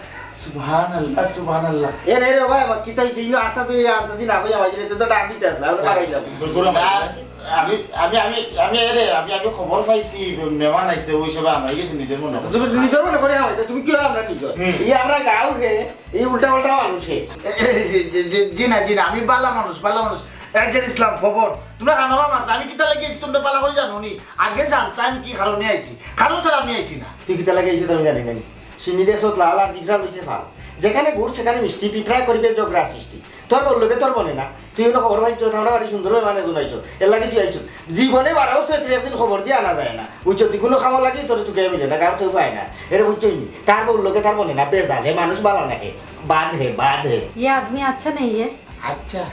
সুবহানাল্লাহ, সুবহানাল্লাহ। এ রে রে ভাই, আমার কিতা হইছে? ইনো আতা তুই আনতে দিন, আমি আমার গেলে তো ডাক দিতে আসলে, আমরা বাড়াই যাবো। বল করো না। আমি, আমি, আমি, আমি, এ রে, আমি, আমি খবর পাইছি, মেহমান আইছে, ওই সবে আমার গেছে নিজের মনে। তুমি নিজের মনে করে হয়, তো তুমি কি হয় আমরা নিজের? হুম। এই আমরা গাঁও রে, এই উল্টা পাল্টা মানুষ হে। এ, এ, জি, জি, জি, জি না, জি না, আমি বালা মানুষ, বালা মানুষ। একজন ইসলাম খবর। তোমরা কানো মাত, আমি কিতা লাগি আইছি তোমরা বালা করে জানো নি? আগে জানতাম কি কারণে আইছি। কারণ ছাড়া আমি আইছি না। তুই কিতা লাগি আইছিস আমি জানি না। সিন্নি দেশত লাল আর জিগরা লইছে ফাল। যেখানে গুড় সেখানে মিষ্টি, পিঁপড়ায় করিবে ঝগড়া সৃষ্টি। তোর বললো কে তোর বনে না। তুই অনো খবর পাইছস, আমরা বাড়ি সুন্দর মেহমান এজন আইছস। এর লাগি তুই আইছস। জীবনে বারো বছরে তুই একদিন খবর দিয়া আনা যায় না। ওই যদি কোনো খাওয়া লাগি তোর তোকে মিলে না, গাঁও কেউ পায় না। এরে বুঝছস নি? তার বললো কে তার বনে না, বেজাল হে, মানুষ বালা না হে। বাদ হে, বাদ হে। ये आदमी अच्छा नहीं है। আচ্ছা।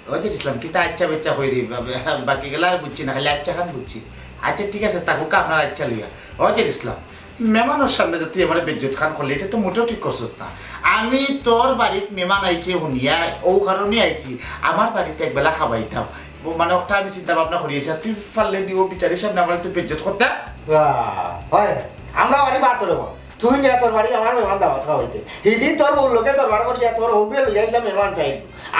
ওয়াজির ইসলাম, কিতা আচ্ছা বেচ্চা কইরি, বা-, বা-, বাকি গেলা আর বুঝছি না, খালি আচ্ছা খান বুঝছি। আচ্ছা, ঠিক আছে, থাকুক আপনার আচ্ছা লইয়া। ওয়াজির ইসলাম, মেহমানর সামনে যে তুই আমার বেজ্জত খান করলি, এটা তো মোটেও ঠিক করছত না। আমি তোর বাড়িত মেহমান আইছে হুনিয়া, অউ কারণে আইছি। আমার বাড়িত একবেলা খাওয়াইতাম। ও মানে, ওটা আমি চিন্তা ভাবনা করি আছি। আর তুই পারলে দি ও বিচারির সামনে আমার একটু বেইজ্জত করতা। বাহ, হয়। আমরা বাড়ি বাদ তোর বাবা। তুই নিয়া তোর বাড়ি আমার মেহমান দাওয়াত খাওয়াইতে। হিদিন তোর বউর লগে দরবার করিয়া তোর হউরে লইয়া আইলাম মেহমান চাই।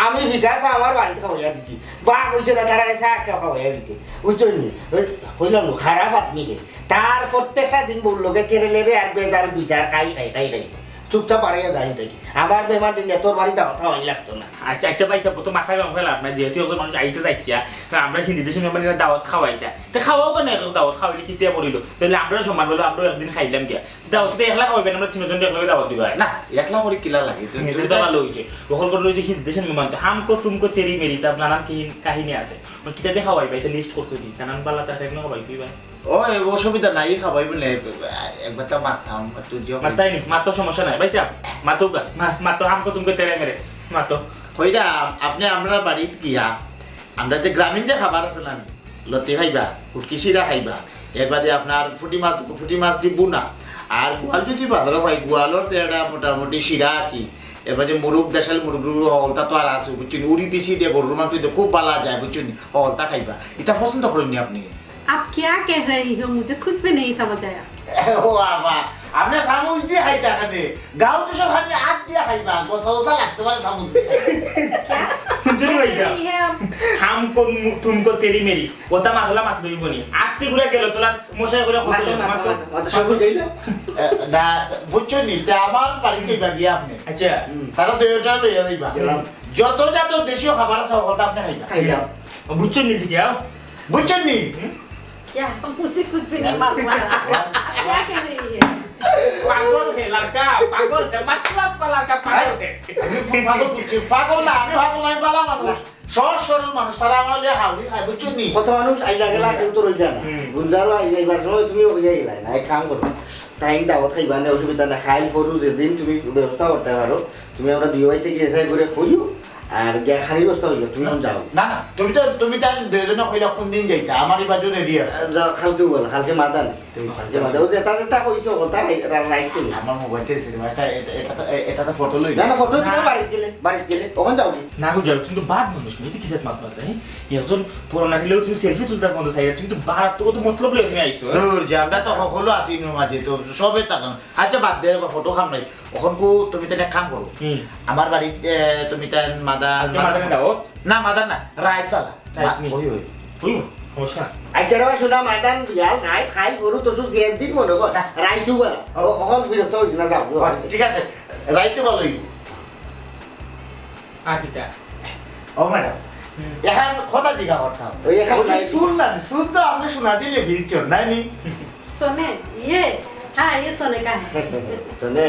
আমি বিকাশ আমার বাড়িত খাওয়াইয়া দিছি। বা কইছে না, তারা চা খাওয়াইয়া দিতে। বুঝছো নি? ওই কইলাম না, খারাপ আদমি রে। তার প্রত্যেকটা দিন বউর লগে কেরেলেরে আর বেজাল বিচার খাই, খাই, খাই, খাই। চুপচাপ বাড়াইয়া যাই দেখি। আমার মেহমান দিন তোর বাড়ি দাওয়াত খাওয়াই লাগতো না। আচ্ছা, আচ্ছা ভাই সাহেব, তো মাথায় গরম করে লাভ নাই, যেহেতু একজন মানুষ আইছে যাইতিয়া, তা আমরা হিন্দি দেশে মেহমান দাওয়াত খাওয়াইতা। তে খাওয়াও কেন, এক দাওয়াত খাওয়াইলে কিতা পড়িল? তাহলে আমরাও সম্মান বলো, আমরাও একদিন খাইলাম গিয়া। দাওয়াত তো একলা খাওয়াইবেন, আমরা তিনজন একলা দাওয়াত দিবা। না, একলা করে কিলা লাগে? তো এটা তো ভালো হইছে। ওখান করে রয়েছে হিন্দি দেশের মেহমান তো, হামকো তুমকো তেরি মেরি, তা নানান কি কাহিনী আছে। ওই কিতা দিয়ে খাওয়াইবা, এটা লিস্ট করছো কি? নানান বালা তার খাইবে না খাওয়াই তুই ভাই। ও, এ, অসুবিধা নাই, খাওয়াই বলে একবার তো মারতাম, একটু জিও মারতাই নি, মারতো সমস্যা নাই। ভাই সাহেব, মাতো গা, মা-, মাতো, হামকো তুমকো তেরে মেরে, মাতো। কইরা, আপনি আমরা বাড়িত গিয়া, আমরা যে গ্রামীণ যে খাবার আছে না, লতি খাইবা, হুটকি শিরা খাইবা, এর বাদে আপনার ফুটি মাছ, ফুটি মাছ দি বুনা, আর গোয়াল যদি বাজারো পাই, গোয়ালর তো এটা মোটামুটি শিরা কি, এর বাদে মুরুগ, দেশাল মুরুগ, হকলতা তো আর আছে, বুঝছেন, উড়ি পিসি দিয়ে গরুর মাংস দিয়ে খুব বালা যায়, বুঝছেন, হকলতা খাইবা। এটা পছন্দ করেননি আপনি? आप क्या कह रही हो? मुझे कुछ भी नहीं समझ आया। ও বাবা, আপনি চামচ দিয়ে খাইতা কেনে? গাঁও তো সব খালি আত দিয়ে খাইবা, গোসা গোসা লাগতে পারে চামচ দিয়ে খাইবা। क्या? হুজুরি ভাই সাহেব। ये है आप। হামকো মু-, তুমকো তেরি মেরি, ওটা মাতলা মাতলই বনি। আত্তি ঘুরে গেল, তোলা মশাই ঘুরে কত মাতো, মাতো, মাতো, মাতো। মাতো, সব গেল। এ, না, বুঝছো নি? তে আমার বাড়িত যাইবা গিয়া আপনি। আচ্ছা। হুম। তারা দুইটা লইয়া যাইবা। গেলাম। যত যত দেশীয় খাবার আছে, ওটা আপনি খাইবা। খাইলাম। বুঝছো নি, জিজ্ঞাও? বুঝছেন নি? क्या? मुझे कुछ भी नहीं मालूम। क्या कह रही है? पागल है लड़का, पागल है, मतलब का लड़का पागल है। আমি পাগল বুঝছি, পাগল না, আমি পাগল না, আমি বালা মানুষ। সহজ সরল মানুষ, তারা আমার লিয়ে হাউলি খায়, বুঝছো নি? কত মানুষ আইলা গেলা, কেউ তো রইলা না। হুম। গুঞ্জারও আইলা, এবার সময় তুমি ওই গেলা না, এক কাম করো। টাইম দাওয়াত খাইবা না, অসুবিধা না, খাইল ফরু যেদিন তুমি ব্যবস্থা করতে পারো, তুমি আমরা দুই ভাই থেকে এসে করে কইও, আর গিয়া খানির ব্যবস্থা হইলো, তুমি এখন যাও। না, না, তুমি তো, তুমি তো আজ দুইজনে কইলা কোন দিন যাইতা, আমার এই বাজু রেডি আছে। আহ, যাও, কালকে বলো, কালকে মাদান। তুমি কালকে মাদান। ও যেটা যেটা কইছো, ওটা রা-, রা-, রাইট তুমি। আমার মোবাইল থেকে সিনেমা, এটা, এটা, এটা তো, এ-, এটা তো ফটো লই। না, না, ফটো তুমি না। বাড়িত গেলে, বাড়িত গেলে, ওখানে যাও কি? না গো, যাও, তুমি তো বাদ মানুষ, তুমি তো কিসের মাত মারতে, হ্যাঁ? একজন পুরানা হইলেও তুমি সেলফি তুলতে বন্ধ চাই, তুমি তো বাহাত্তর কত মতলব লইয়া তুমি আইছো, হ্যাঁ? দূর যে, আমরা তো সকলো আছি ইনোর মাঝে, তো সবে তা না। আচ্ছা, বাদ দে, এবার ফটো খাম নাই। অখন কো তুমি তেনে কাম করো। হুম। আমার বাড়িত, এ, তুমি তেন মাদান, আজকে মাদান মাদানে দাও? না, মাদান না, রাইত বেলা। রাইত মা-, নি? ওই, ওই। ওই, সমস্যা না। আচ্ছা রে, শোনা, মাদান বিয়াল, রাইত খাই গরু তো শুধু একদিন মনে কর। না। রাইত বেলা। ও। ও, অখন বিরক্ত হইস না, যাও, যাও। ঠিক আছে, রাইত ভালো হইব। আ, কিতা? ও ম্যাডাম, হুম। এখন কথা জিজ্ঞা করতাম। ওই এখন ওই যে নাই। চুল না, চুল তো আপনি শোনা দিলে ভিড় নাই নি? सोने, ये, हाँ, ये सोने का है। শোনে,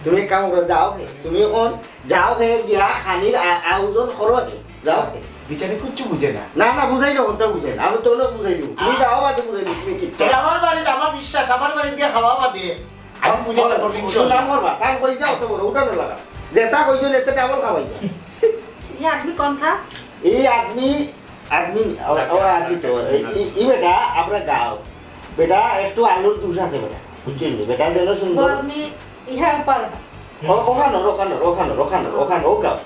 তুমি এক কাম করো, যাও হে, তুমি এখন যাও হে, গিয়া খানির আ-, আয়োজন করো হে, যাও হে। বিচারে কিচ্ছু বুঝে না। না, না, বুঝাই না, ওটা বুঝাই না, আমি তো লোক বুঝাই দিব। তুমি যাও বাদে বুঝাই দিব, তুমি কি? তবে আমার বাড়িতে, আমার বিশ্বাস, আমার বাড়িতে গিয়া খাওয়া বাদে আমি বুঝে না, কঠিন ও, ও, নাম করবা, তাই কই যাও তো বড়, ওটা না লাগা। যেটা কইছো, এতে ডাবল খাওয়াই। ये आदमी कौन था? এই আদমি, আদমি, ও, ও, আদমি তো, এই, এই, এই বেটা, আমরা গাও। বেটা একটু আলুর দুষ আছে বেটা, বুঝছেন নি? বেটা যেন वो সুন্দর। आदमी यहाँ पर। ও, ওখানো, ওখানো, ওখানো, ওখানো, ওখানো, ও গাও,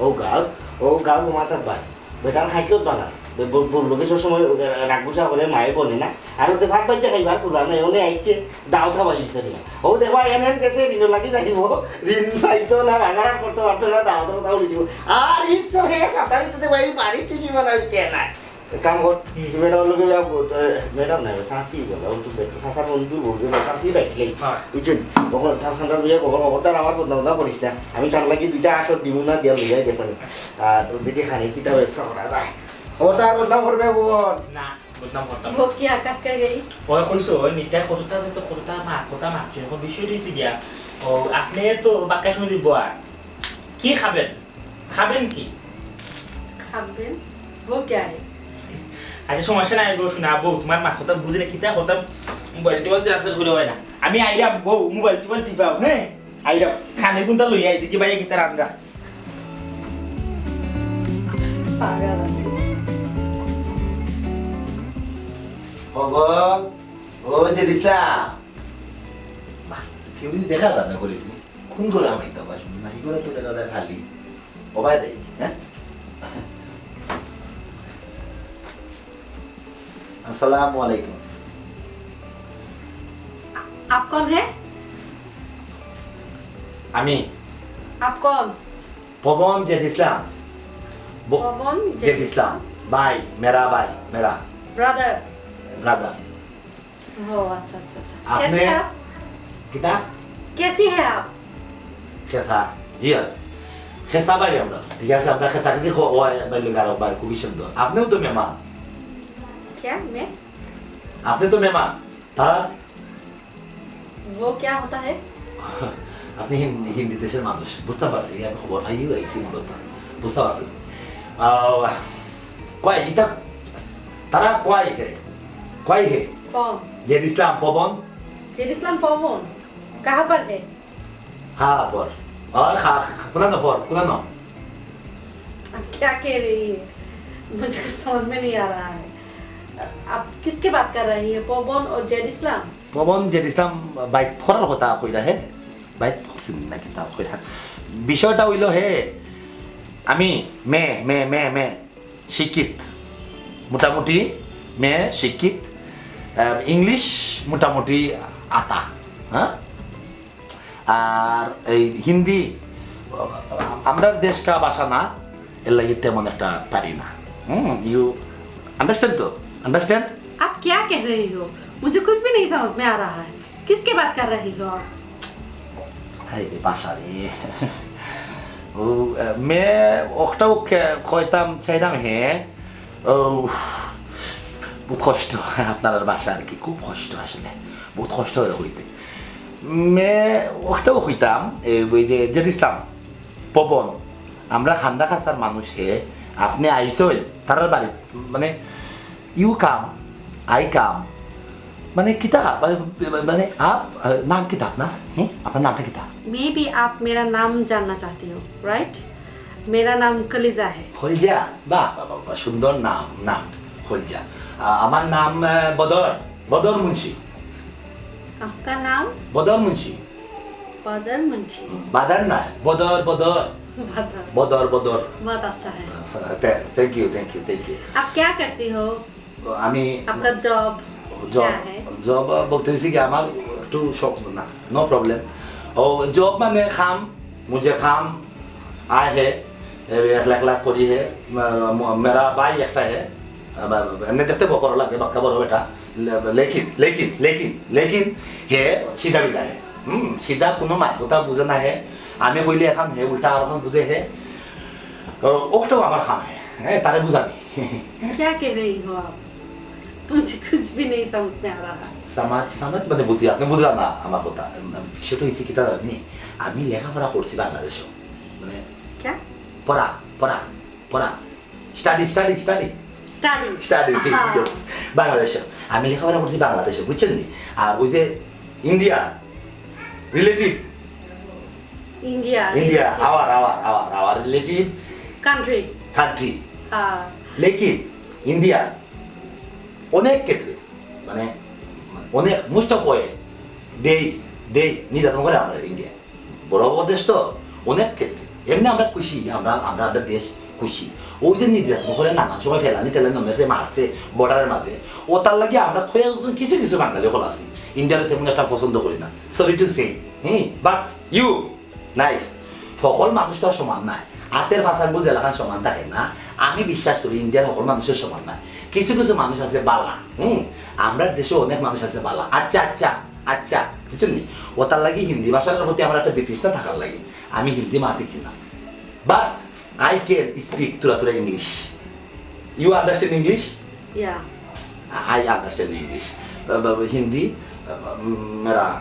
ও গাও, ও গাও, ও মাথার বাড়ি। বেটার খাইতো বালা। বে-, ব-, বললো কি সবসময় রাগ গুছা করে মায়ে বলে না। আর ওতে ভাত বাইতে খাইবার পুরা নাই, ওনে আইছে দাও খাওয়াই দিতে না। ও দেখো, এন এন গেছে, ঋণ লাগি যাইব, ঋণ পাইতো না, বাজার আর করতে পারতো না, দাও তো দাও লিখব। আর ইস তো হে, সাপ্তাহে তো ভাই বাড়িতে জীবন আর কে নাই। কাম কর, হুম। তুমি ম্যাডাম লোকে যাও, এ, ম্যাডাম না, চাচি বলো, ও তো চাচার বন্ধু বলবে, চাচি ডাকলে। হ্যাঁ। বুঝছেন? ওখানে তার খান্দার লইয়া, ওখানে ওখানে তার আমার বদনাম না করিস না। আমি তার লাগি দুইটা আসর দিমু না দিয়া লইয়া দেখো নি। আর ওদিকে খানি কিতা ব্যবস্থা করা যায়। ও তার বদনাম করবে বোন। না, বদনাম করতাম। वो क्या करके गई? ওই কইছো, ওই নিতাই কতটা, তো কতটা মা, কথা মারছে, এখন বিষয় হয়েছে গিয়া। ও, আপনি তো বাক্কা শুনে দিব আর। কি খাবেন? খাবেন কি? খাবেন? वो क्या है? আচ্ছা, সমস্যা নাই গো, শোনা, বউ, তোমার মা কথা বুঝে না, কিতা কথা, মোবাইল টোবাইল রাখতে ঘুরে হয় না। আমি আইরাম, বউ, মোবাইল টোবাইল টিপাও, হ্যাঁ? আইরাম, খানে কোনটা লইয়া আই, দেখি ভাইয়া কিতা রান্না। পাগল আছে। ও গো, ও জেলিসা। বাহ, কেউ দেখা যায় না করে তুমি। কোন ঘরো হামাইতাম? না, ই ঘর তো দেখা যায় খালি। ও ভাই দেই, হ্যাঁ? আসসালামু আলাইকুম। आप कौन है? আমি आप कौन? পবন জেড ইসলাম। ব- পবন জেড ইসলাম। ভাই, মেরা ভাই, মেরা ब्रदर। ব্রাদার। ও আচ্ছা আচ্ছা আচ্ছা। আপনি कैसे हैं आप? কিতা? कैसी है आप? খেসা। জি হয়। খেসা ভাই আমরা। ঠিক আছে, আমরা খেসা খেতে খ-, ও ভাই, ভাই, গারো ভাই, খুবই সুন্দর। আপনিও তো মেহমান। क्या मैं? আপনি তো মেহমান। তারা वो क्या होता है? আপনি হিন্দি, হিন্দি দেশের মানুষ, বুঝতে পারছি, আমি খবর পাইও আইছি মূলত, বুঝতে পারছি। আহ, কয় ইতা, তারা কয় হে, কয় হে, कौन? জেড ইসলাম পবন, जेड इस्लाम पवन। कहाँ पर है? খা পর, অয় খা, কোনানো পর, কোনানো। आप क्या कह रही है? मुझे कुछ समझ में नहीं आ रहा है। आप किसके बात कर रही है, पवन और जेड इस्लाम? পবন জেড ইসলাম বাইত করার কথা কইরা হে, বাইত করছেন না কিতা কইরা। বিষয়টা হইল হে, আমি মে মে মে মে শিক্ষিত, মোটামুটি মে শিক্ষিত, আহ, ইংলিশ মোটামুটি আতা, হ্যাঁ, আর এই হিন্দি আমরার দেশকা ভাষা না, এর লাগি তেমন একটা পারি না। হুম, ইউ আন্ডারস্ট্যান্ড তো? আন্ডারস্ট্যান্ড? आप क्या कह रही हो? मुझे कुछ भी नहीं समझ में आ रहा है। किसके बात कर रही हो आप? আরে রে বাসা রে। ও, আহ, মে অকটাও কে-, কইতাম চাইলাম হে। ও, বহুত কষ্ট আপনার ভাষা আর কি, খুব কষ্ট আসলে, বহুত কষ্ট হইল কইতে। মে অকটাও কইতাম, এ, ওই যে জেড ইসলাম, পবন, আমরা খান্দা খাসার মানুষ হে, আপনি আইসইন তারার বাড়ি, মানে, ইউ কাম, আই কাম, মানে কিতা, মানে, মানে, আপ, আহ, নাম কিতা আপনার? হ্যাঁ, আপনার নামটা কিতা? मे बी आप मेरा नाम जानना चाहती हो, राइट? मेरा नाम कलिजा है। খলজা? বাহ, বাহ, বাহ, বাহ, সুন্দর নাম, নাম, খলজা। আহ, আমার নাম, আহ, বদর, বদর মুন্সি। आपका नाम? বদর মুন্সি। बदर मुंशी। বাদার না, বদর, বদর। बदर। বদর, বদর। बहुत अच्छा है। Thank you, thank you, thank you. आप क्या करती हो? আমি आपका जॉब জব, क्या है? জব বলতে হয়েছে কি আমার একটু শখ না, নো প্রবলেম। ও জব মানে কাম, মুঝে কাম আয় হে, এ, একলা একলা করি হে, ম-, ম-, মেরা ভাই একটা হে, আবার এমনি দেখতে বড় লাগে, বাক্কা বড় বেটা, লে-, লেকিন, লেকিন, লেকিন, লেকিন হে সিধা বিধা হে। হুম, সিধা কোনো মাত কথা বুঝে না হে। আমি কইলে এখন হে উল্টা আর এখন বুঝে হে। ও, ওটাও আমার কাম হে, হ্যাঁ, তারে বুঝানি। क्या कह रही हो आप? मुझे कुछ भी नहीं समझ में आ रहा। সমাজ, সমাজ মানে বুঝি, আপনি বুঝলেন না আমার কথা। সেটা হয়েছে কি, তা জানি, আমি লেখাপড়া করছি বাংলাদেশে, মানে क्या? পড়া, পড়া, পড়া, study, study, study, study. Study, हाँ। ইয়েস, বাংলাদেশে। আমি লেখাপড়া করছি বাংলাদেশে, বুঝছেন নি? আর ওই যে India, relative, India. India, our, our, our, our relative country. Country. हाँ। লেকিন ইন্ডিয়া অনেক ক্ষেত্রে, মানে, অনেক, most of way, they, they নির্যাতন করে আমরা ইন্ডিয়া। বড় বড় দেশ তো, অনেক ক্ষেত্রে। এমনি আমরা খুশি, আমরা, আমরা, আমরা দেশ খুশি। ওই যে নির্যাতন করে নানান সময় ফেলানি টেলানি অনেকে মারছে বর্ডারের মাঝে, ও তার লাগি আমরা কয়েকজন কিছু কিছু বাঙালি হল আছি, ইন্ডিয়ারে তেমন একটা পছন্দ করি না। সরি টু সে, হ্যাঁ, বাট ইউ নাইস। সকল মানুষ তো আর সমান নায়। আতের ফাঁসাঙ্গু যেলাখান সমান থাকে না, আমি বিশ্বাস করি ইন্ডিয়ার সকল মানুষের সমান নায়। কিছু কিছু মানুষ আছে বালা, হুম, আমরার দেশে অনেক মানুষ আছে বালা। আচ্ছা, আচ্ছা, আচ্ছা, বুঝছেন নি? ও তার লাগি হিন্দি ভাষার প্রতি আমার একটা বিতৃষ্ণা থাকার লাগি আমি হিন্দি মাতিছি না। But I can speak থুড়া থুড়া English. You understand English? या। I understand English. হিন্দি মেরা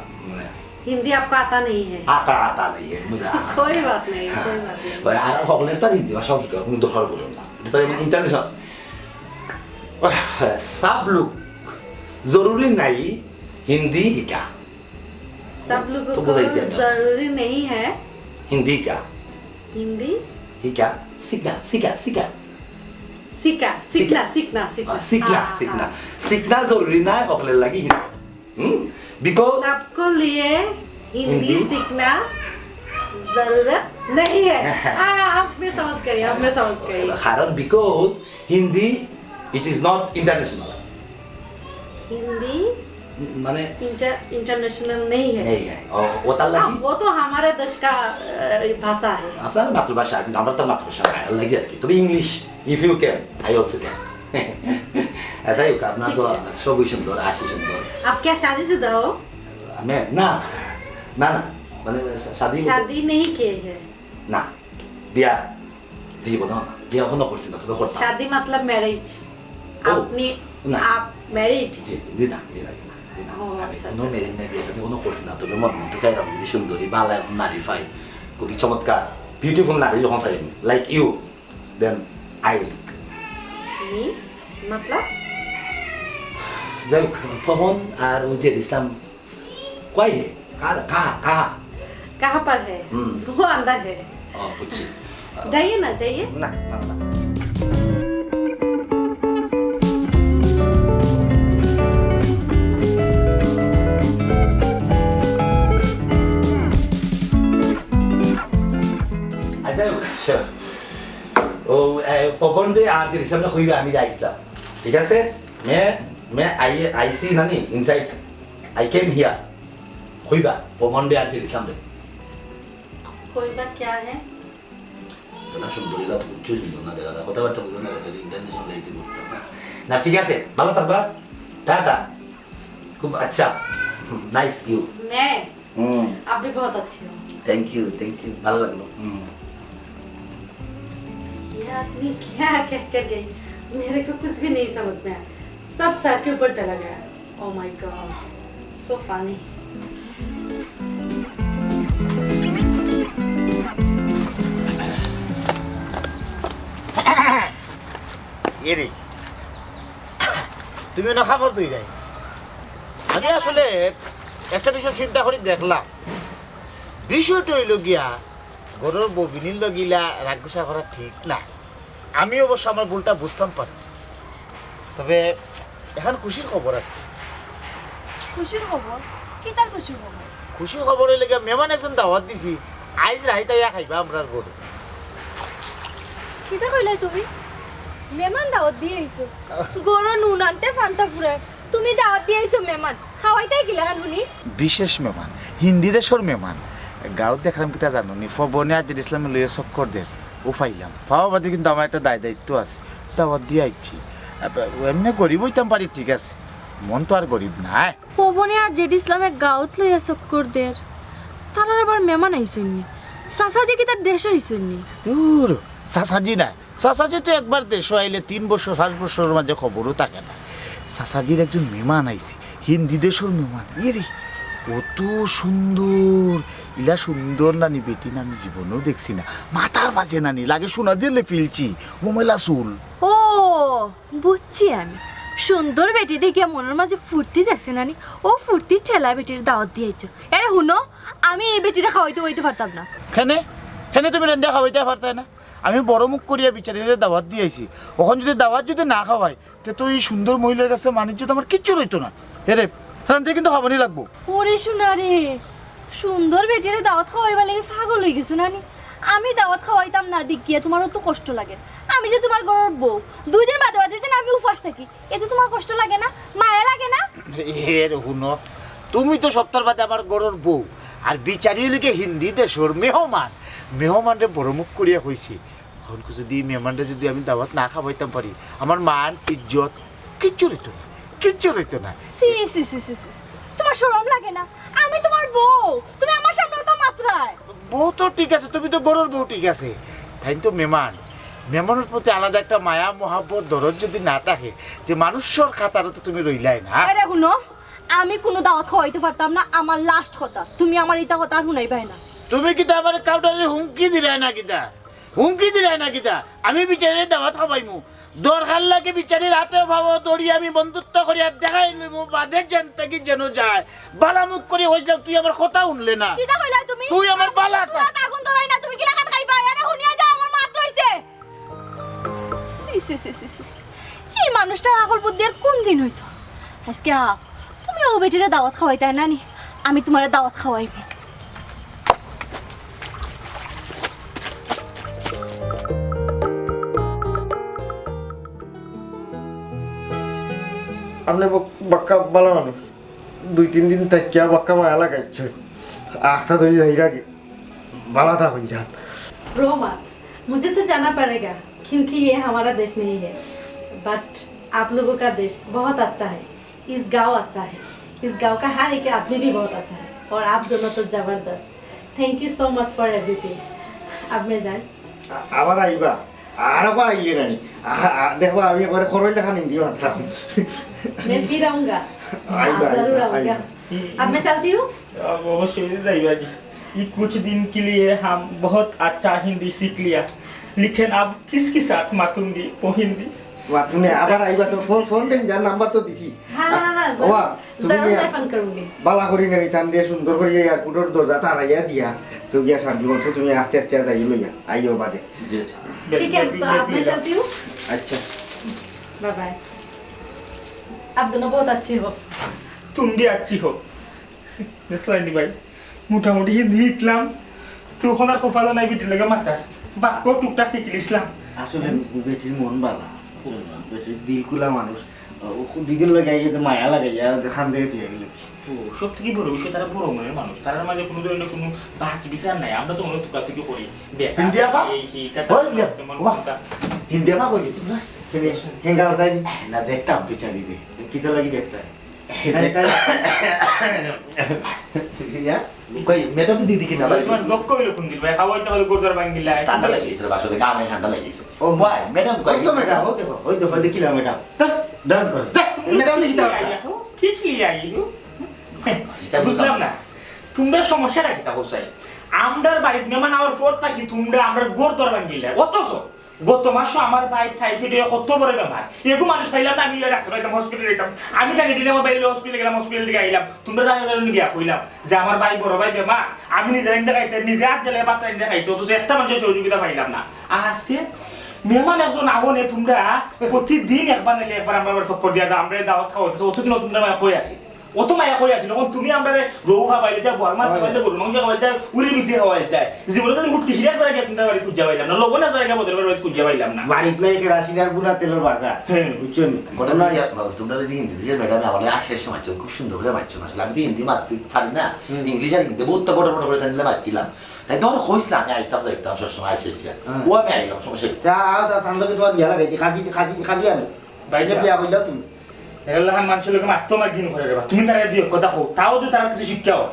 हिंदी आपको आता नहीं है। आता, आता नहीं है, मुझे आता। कोई बात नहीं, कोई बात नहीं। ভাই, আর সকলের তো আর হিন্দি ভাষাও শিকার কোনো দরকার পড়ে না। এটা তো যেমন ইন্টারন্যাশনাল। सब लोग जरूरी नहीं हिंदी ही क्या? सब लोगों तो को बताइए, सर। जरूरी नहीं है हिंदी क्या? हिंदी। ही क्या? सीखना, सीखा, सीखा। सीखा, सीखना, सीखना, सीखना। हाँ, सीखना, हाँ, सीखना। हाँ। सीखना जरूरी ना है, ओकले लगी हिंदी। हम्म? Because सबको लिए हिंदी हिंदी। सीखना जरूरत नहीं है। हाँ, अब मैं समझ गई, अब मैं समझ गई। कारण because Hindi, it is not international. Hindi মানে इंटर, इंटरनेशनल नहीं है। নেই হ্যাঁ। ও, ওটার हाँ, লাগি वो तो हमारे देश का अ, भाषा है। আপনার মাতৃভাষা, কিন্তু আমার তো মাতৃভাষা না লাগে আর কি। তবে English, if you can, I also can. এটাই হোক, আপনার তো সবই সুন্দর, হাসি সুন্দর। आप क्या शादीशुदा हो? আমি না, না, না, মানে শাদি शादी नहीं किए हैं। না, বিয়া দিব না, না, বিয়া এখনো করছি না, তবে করতাম। शादी मतलब मैरिज। ओ, आपने ना। आप मैरिड? জি, জি না, জি না, জি না, জি না। ও, আমি আচ্ছা, কোনো আচ্ছা। মেরিড নাই, বিয়ে শাদী কোনো করছি না, তবে মন মতো কাইরাম যদি সুন্দরী, ভালা এখন নারী পাই, খুবই চমৎকার, বিউটিফুল নারী যখন পাইম, like you, then I will. नहीं, मतलब? যাই হোক, পবন আর ওই যে ইসলাম, কই হে? কার, কাহা, কাহা? कहाँ पर है? हम्म। वो अंदर है। ও, বুঝছি। जाइए ना, जाइए। না, না, না। আচ্ছা, ও, এ, পবন রে আর যে ইসলাম না কইবা আমি যাইছিলাম, ঠিক আছে? মে, মে আই, আইসি নানি, inside, I came here. কইবা, পবন রে আর যে ইসলাম রে। कोई बात क्या है? না, সুন্দরী, এরা তো কিচ্ছু সুন্দর না দেখা যায়। কথাবার্তা বুঝে না, কথা ইন্টারন্যাশনাল আইসি করতে না। না, ঠিক আছে, ভালো থাকবা। টাটা। খুব আচ্ছা। Nice you. मैं? হুম। आप भी बहुत अच्छे हो। Thank you, thank you. ভালো লাগলো। হুম। ये आदमी क्या कह कर गई? मेरे को कुछ भी नहीं समझ में आया। सब सर के ऊपर चला गया। Oh my God, so funny। এরে, তুমি না খবর তুই যাই। আমি আসলে একটা বিষয় চিন্তা করি দেখলাম, বিষয়টা হইল গিয়া ঘরর বউ বিনির লগে ইলা রাগ গুসা করা ঠিক না। আমি অবশ্য আমার ভুলটা বুঝতাম পারছি, তবে এখন খুশির খবর আছে। খুশির খবর? কিতার খুশির খবর? খুশির খবর হইলে গিয়া মেহমান একজন দাওয়াত দিছি, আইজ রাইত আইয়া খাইবা আমরার ঘরে। কিতা কইলায় তুমি? মেহমান দাওয়াত দিয়া আইছো? ঘরো নুন আনতে ফান্তা ফুরায়, তুমি দাওয়াত দিয়া আইছো মেহমান? খাওয়াইতায় কিলাখান হুনি? বিশেষ মেহমান, হিন্দি দেশর মেহমান। গাঁওত দেখলাম কিতা জানো নি, পবনে আর জেড ইসলামে লইয়া চক্কর দের, ও পাইলাম। পাওয়া বাদে কিন্তু আমার একটা দায় দায়িত্ব আছে, দাওয়াত দিয়া আইছি। আব-, এমনে গরিব হইতাম পারি ঠিক আছে, মন তো আর গরিব নায়। পবনে আর জেড ইসলামে গাঁওত লইয়া চক্কর দের, তারার আবার মেহমান আইছইন নি? চাচাজি কিতা দেশো আইছইন নি? দূর, চাচাজি না, চাচাজি তো একবার দেশো আইলে তিন বছর পাঁচ বছরর মাঝে খবরও থাকে না। চাচাজির একজন মেহমান আইছে, হিন্দি দেশর মেহমান। ইয়ে রে, কত সুন্দর, ইলা সুন্দর নানি বেটি না আমি জীবনেও দেখছি না। মাথার মাঝে নানি লাগে সোনা দিলে ফিলছি, মোমেলা চুল। ও, বুঝছি আমি। সুন্দর বেটি দেখিয়া মনর মাঝে ফুর্তি জাগছে নানি, ও ফুর্তির ঠেলায় বেটির দাওয়াত দিয়া আইছো। এরে হুনো, আমি এই বেটিরে খাওয়াইতে অইতে পারতাম না। কেনে? কেনে তুমি রান্ধিয়া খাওয়াইতে পারতায় না? আমি বড় মুখ করিয়া বিচারিরে দাওয়াত দিয়া আইছি, অখন যদি দাওয়াত যদি না খাওয়াই, তে তো এই সুন্দর মহিলার কাছে মান ইজ্জত আমার কিচ্ছু রইতো না। এরে, রান্ধে কিন্তু খাবানি লাগবো। ওরে সোনা রে, সুন্দর বেটিরে দাওয়াত খাওয়াইবার লাগি পাগল অই গেছো নানি? আমি দাওয়াত খাওয়াইতাম না দেখিয়া তুমার অত কষ্ট লাগে। আমি যে তুমার ঘরর বউ, দুই দিন বাদে বাদে যেন আমি উপাস থাকি, এতে তুমার কষ্ট লাগে না? মায়া লাগে না? এরে হুনো, তুমি তো সপ্তাহ বাদে আমার ঘরর বউ, আর বিচারি অইলে গিয়া হিন্দি দেশর মেহমান। মেহমানরে বড় মুখ করিয়া কইছি, অখন যদি এই মেহমানরে যদি আমি দাওয়াত না খাওয়াইতাম পারি, আমার মান ইজ্জত কিচ্ছু রইতো না, কিচ্ছু রইতো না। ছি, ছি, ছি, ছি, ছি। তুমার শরম লাগে না? আমি তুমার বউ, তুমি আমার সামনে অত মাতরায়। বউ তো ঠিক আছে, তুমি তো ঘরর বউ ঠিক আছে, তাইন তো মেহমান। মেহমানর প্রতি আলাদা একটা মায়া, মহব্বত, দরদ যদি না থাকে, তে মানুষর কাতারো তো তুমি রইলায় না। আরে হুনো, আমি কুনু দাওয়াত খাওয়াইতে পারতাম না, আমার লাস্ট কথা। তুমি আমার ইতা কথা আর হুনাইবায় না। তুমি কিতা আমার কাউটারে হুমকি দিলায় না কিতা? হুমকি দিলায় না কিতা? আমি বিচারিরে দাওয়াত খাওয়াইমু। দরকার লাগে বিচারির আতে পাও ধরি আমি বন্ধুত্ব করিয়া দেখাই লইমু, বাদে যেন থাকি যেন যায়। বালা মুখ করি কইছলাম, তুই আমার কথা হুনলে না। কিতা কইলায় তুমি? তুই আমার বালা চাস। চুলাত আগুন ধরাই না, তুমি কিলাখান খাইবায়? আরে হুনিয়া যাও, আমার মাত রইছে। ছি, ছি, ছি, ছি, ছি। এই মানুষটার আকল বুদ্ধি আর কুন দিন অইতো? আইজকে আও, তুমি অউ বেটিরে দাওয়াত খাওয়াইতায় নানি, আমি তুমারে দাওয়াত খাওয়াইমু। আপনে বক-, বাক্কা বালা মানুষ। দুই তিন দিন থাকিয়া বাক্কা মায়া লাগাইছে। আখতা ধরি যাইরা গি। বালা থাকইন যান। रोहमत, मुझे तो जाना पड़ेगा क्योंकि ये हमारा देश नहीं है, बट आप लोगों का देश बहुत अच्छा है। इस गांव अच्छा है, इस गांव का हर एक आदमी भी बहुत अच्छा है, और आप दोनों तो जबरदस्त। Thank you so much for everything। अब मैं जाए। আ-, আবার আইবা। আরো বার আইলে নাই। আ-, আ-, দেখবা, আমি একবারে খরচ লেখা নিন্দি মাত্রাম। मैं फिर आऊंगा। आइबा, हाँ, जरूर आइबा, आऊंगा। आइबा। अब मैं चलती हूँ। अब अवश्य जाइबा जी। ये कुछ दिन के लिए हम बहुत अच्छा हिंदी सीख लिया, लेकिन अब किसके साथ मातूंगी वो हिंदी? ওয়া, তুমি আবার আইবা তো, ফোন, ফোন দেন, যার নাম্বার তো দিছি। हाँ, हाँ, हाँ, ওয়া, जरूर, তুমি जरूर নিয়া- मैं फोन करूंगी। বালা করি নেনি তানরে সুন্দর করি এয়ারপোর্টর দরজা তারাইয়া দিয়া, তো গিয়া শান্তি মতো তুমি আস্তে আস্তে যাই লইয়া আইও বাদে। জি। ठीक है, तो अब मैं चलती हूँ। আচ্ছা। Bye bye. आप दोनों बहुत अच्छे हो। তুমি বি আচ্ছি হো। দেখলাম নি ভাই, মোটামুটি হিন্দি শিখলাম। তুই ওখানে আর কপালও নাই বেটির লগে মাতার। বাক্য টুকটাক শিখিলিছিলাম। আসলে বেটির মন বালা, বেটির দিল খুলা মানুষ। ও খুব দিদির লগে আইয়া তো মায়া লাগাইয়া খান দিয়ে তুই এগুলো। ও, সব থেকে বড় বিষয়, তারা বড় মনের মানুষ, তারার মাঝে কোনো ধরনের কোনো বাছ বিচার নাই। আমরা তো মনে তুকাতুকি করি, দেখ, হিন্দি আপা? এই সেই, এটা ওই তেমন দেখ, তেমন বাহ। কোনটা। হিন্দি আপা কই তুমি? হেঙ্গার যাইনি? না, দেখতাম বিচারি দে। কিতা লাগি দেখতে? ইয়া? কই, ম্যাডাম দিদি কিনা বাড়ি? তোমার দক্ষ হইলো কোন দিন ভাই? খাওয়াইতে হলে গোরদার ভাঙ্গিলা। ঠান্ডা লাগিয়েছে রে, আসলে গামে ঠান্ডা লাগিয়েছে। ও, ভাই, ম্যাডাম কই? ওই তো ম্যাডাম, ওই দেখো, ওই দেখো, দেখিলা ম্যাডাম। ডান করে। যা, ম্যাডাম দেখি তো। খিচলি আইলো। এটা বুঝলাম বুঝলাম না, তোমরা সমস্যাটা কিতা কইছাই? আমরার বাড়িত মেহমান আওয়ার পর থাকি তোমরা আমরার গোরদার ভাঙ্গিলা। অথচ গত মাসও আমার ভাই টাইফয়েড হয়ে কত বড় বেমার। এগু মানুষ পাইলাম না, আমি লইয়া ডাক্তার হইতাম, হসপিটাল যাইতাম। আমি টানি টেনে আমার ভাই হসপিটাল গেলাম, হসপিটাল থেকে আইলাম। তোমরা জানি জানি গিয়া কইলাম যে আমার ভাই, বড় ভাই বেমার, আমি নিজে আনতে খাইতে, নিজে হাত জ্বালিয়ে ভাত আনতে খাইছি, অথচ একটা মানুষের সহযোগিতা পাইলাম না। আর আজকে মেহমান একজন আহনে তোমরা প্রতিদিন একবার নাইলে একবার আমরা আবার চক্কর দিয়া দাও, আমরা দাওয়াত খাওয়াইতেছো, অতদিন তোমরা মায়া কই আছি, অত মায়া কই আছি। যখন তুমি আমরা রৌ খাবাইলে যা, বল মাছ খাবাইলে, গরু মাংস খাবাইলে, উড়ি বিচি খাবাইলে, জীবনে তো উঠতে সিরিয়াস জায়গা তোমরা বাড়ি খুঁজা পাইলাম না, লবণ জায়গা বদল বাড়ি খুঁজা পাইলাম না। বাড়িত নাই কেরাসিন আর বুড়া তেলর বাগা। হ্যাঁ। বুঝছো নি? ঘটনা কি আছে বাবু? তোমরা যদি হিন্দি দেশের ম্যাডামে আমার আশে আশে মারছো, খুব সুন্দর করে মারছো না। আসলে আমি তো হিন্দি মারতে পারি না, ইংলিশ আর হিন্দি বহুত বড় বড় করে তাই মারছিলাম। তাই তো আমরা কইছিলাম, আমি আইতাম যাইতাম সবসময় আশে আশে। হ্যাঁ। ও আমি আইলাম, সমস্যা কি? তা আও, তা তার লগে তোমার বিয়া লাগাইছি, খাসি, খাসি, খাসি আমি। ভাই এই যে সাহেব। বিয়া কইলাও তুমি। এগুলা মানুষের লোকে মারতো আমার ঘিন করে রে বা। তুমি তারা দিয়ে কথা কও, তাও যদি তারা কিছু শিক্ষা হয়।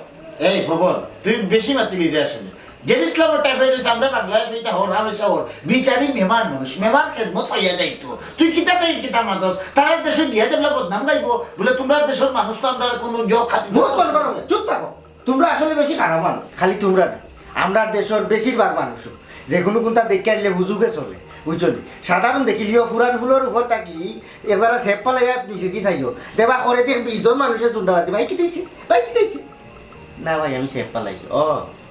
এই ভবন, তুই বেশি মাতিলি দে আসলে। জেড ইসলামর টাইপের হইছে, আমরা বাংলাদেশ হইতে হর, হামেশা হর। বিচারি মেহমান মানুষ, মেহমান খেদমত পাইয়া যাইতো। তুই কিতা তাই কিতা মাতস? তারার দেশে গিয়া যেবলা বদনাম গাইবো, বলে তোমরা দেশের মানুষ তো আমরা কোনো যোগ খাতি মুখ বন্ধ করো, চুপ থাকো। তোমরা আসলে বেশি খারাপ মানুষ, খালি তোমরা না, আমরা দেশের বেশিরভাগ মানুষ যে কোনো কোনটা দেখে আনলে হুজুগে চলে, বুঝছো নি? সাধারণ দেখিলিও ফুরান ফুলর উপর থাকি এক যারা সেপ পালাইয়া নিচে দি চাইও, দেবা করে দেখ বিশ জন মানুষের চুন্ডা বাদি, "ভাই কি দিয়েছে? ভাই কি দিয়েছে?" "না ভাই, আমি সেপ পালাইছি।" ও,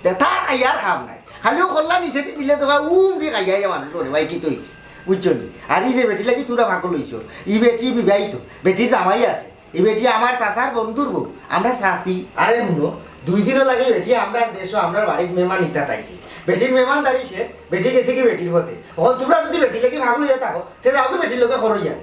তে তার খাইয়ার খাম নাই, খালিও খোল্লা নিচে দি দিলে তো ভাই উমরি খাইয়া মানুষ ওরে, "ভাই কি তো হইছে?" বুঝছো নি? আর এই যে বেটি লাগি তোমরা পাগল হইছো, ই বেটি বিবাহিত, বেটির জামাই আছে, ই বেটি আমার চাচার বন্ধুর বউ, আমরা চাচি। আরে হুনো, দুই দিনও লাগে বেটি আমরার দেশো, আমরার বাড়িত মেহমান ইতা তাইছে। বেটির মেহমানদারি শেষ, বেটি গেছে কি বেটির পথে। এখন তোমরা যদি বেটি লাগি পাগল হইয়া থাকো, তে যাও কি বেটির লগে করো ইয়া।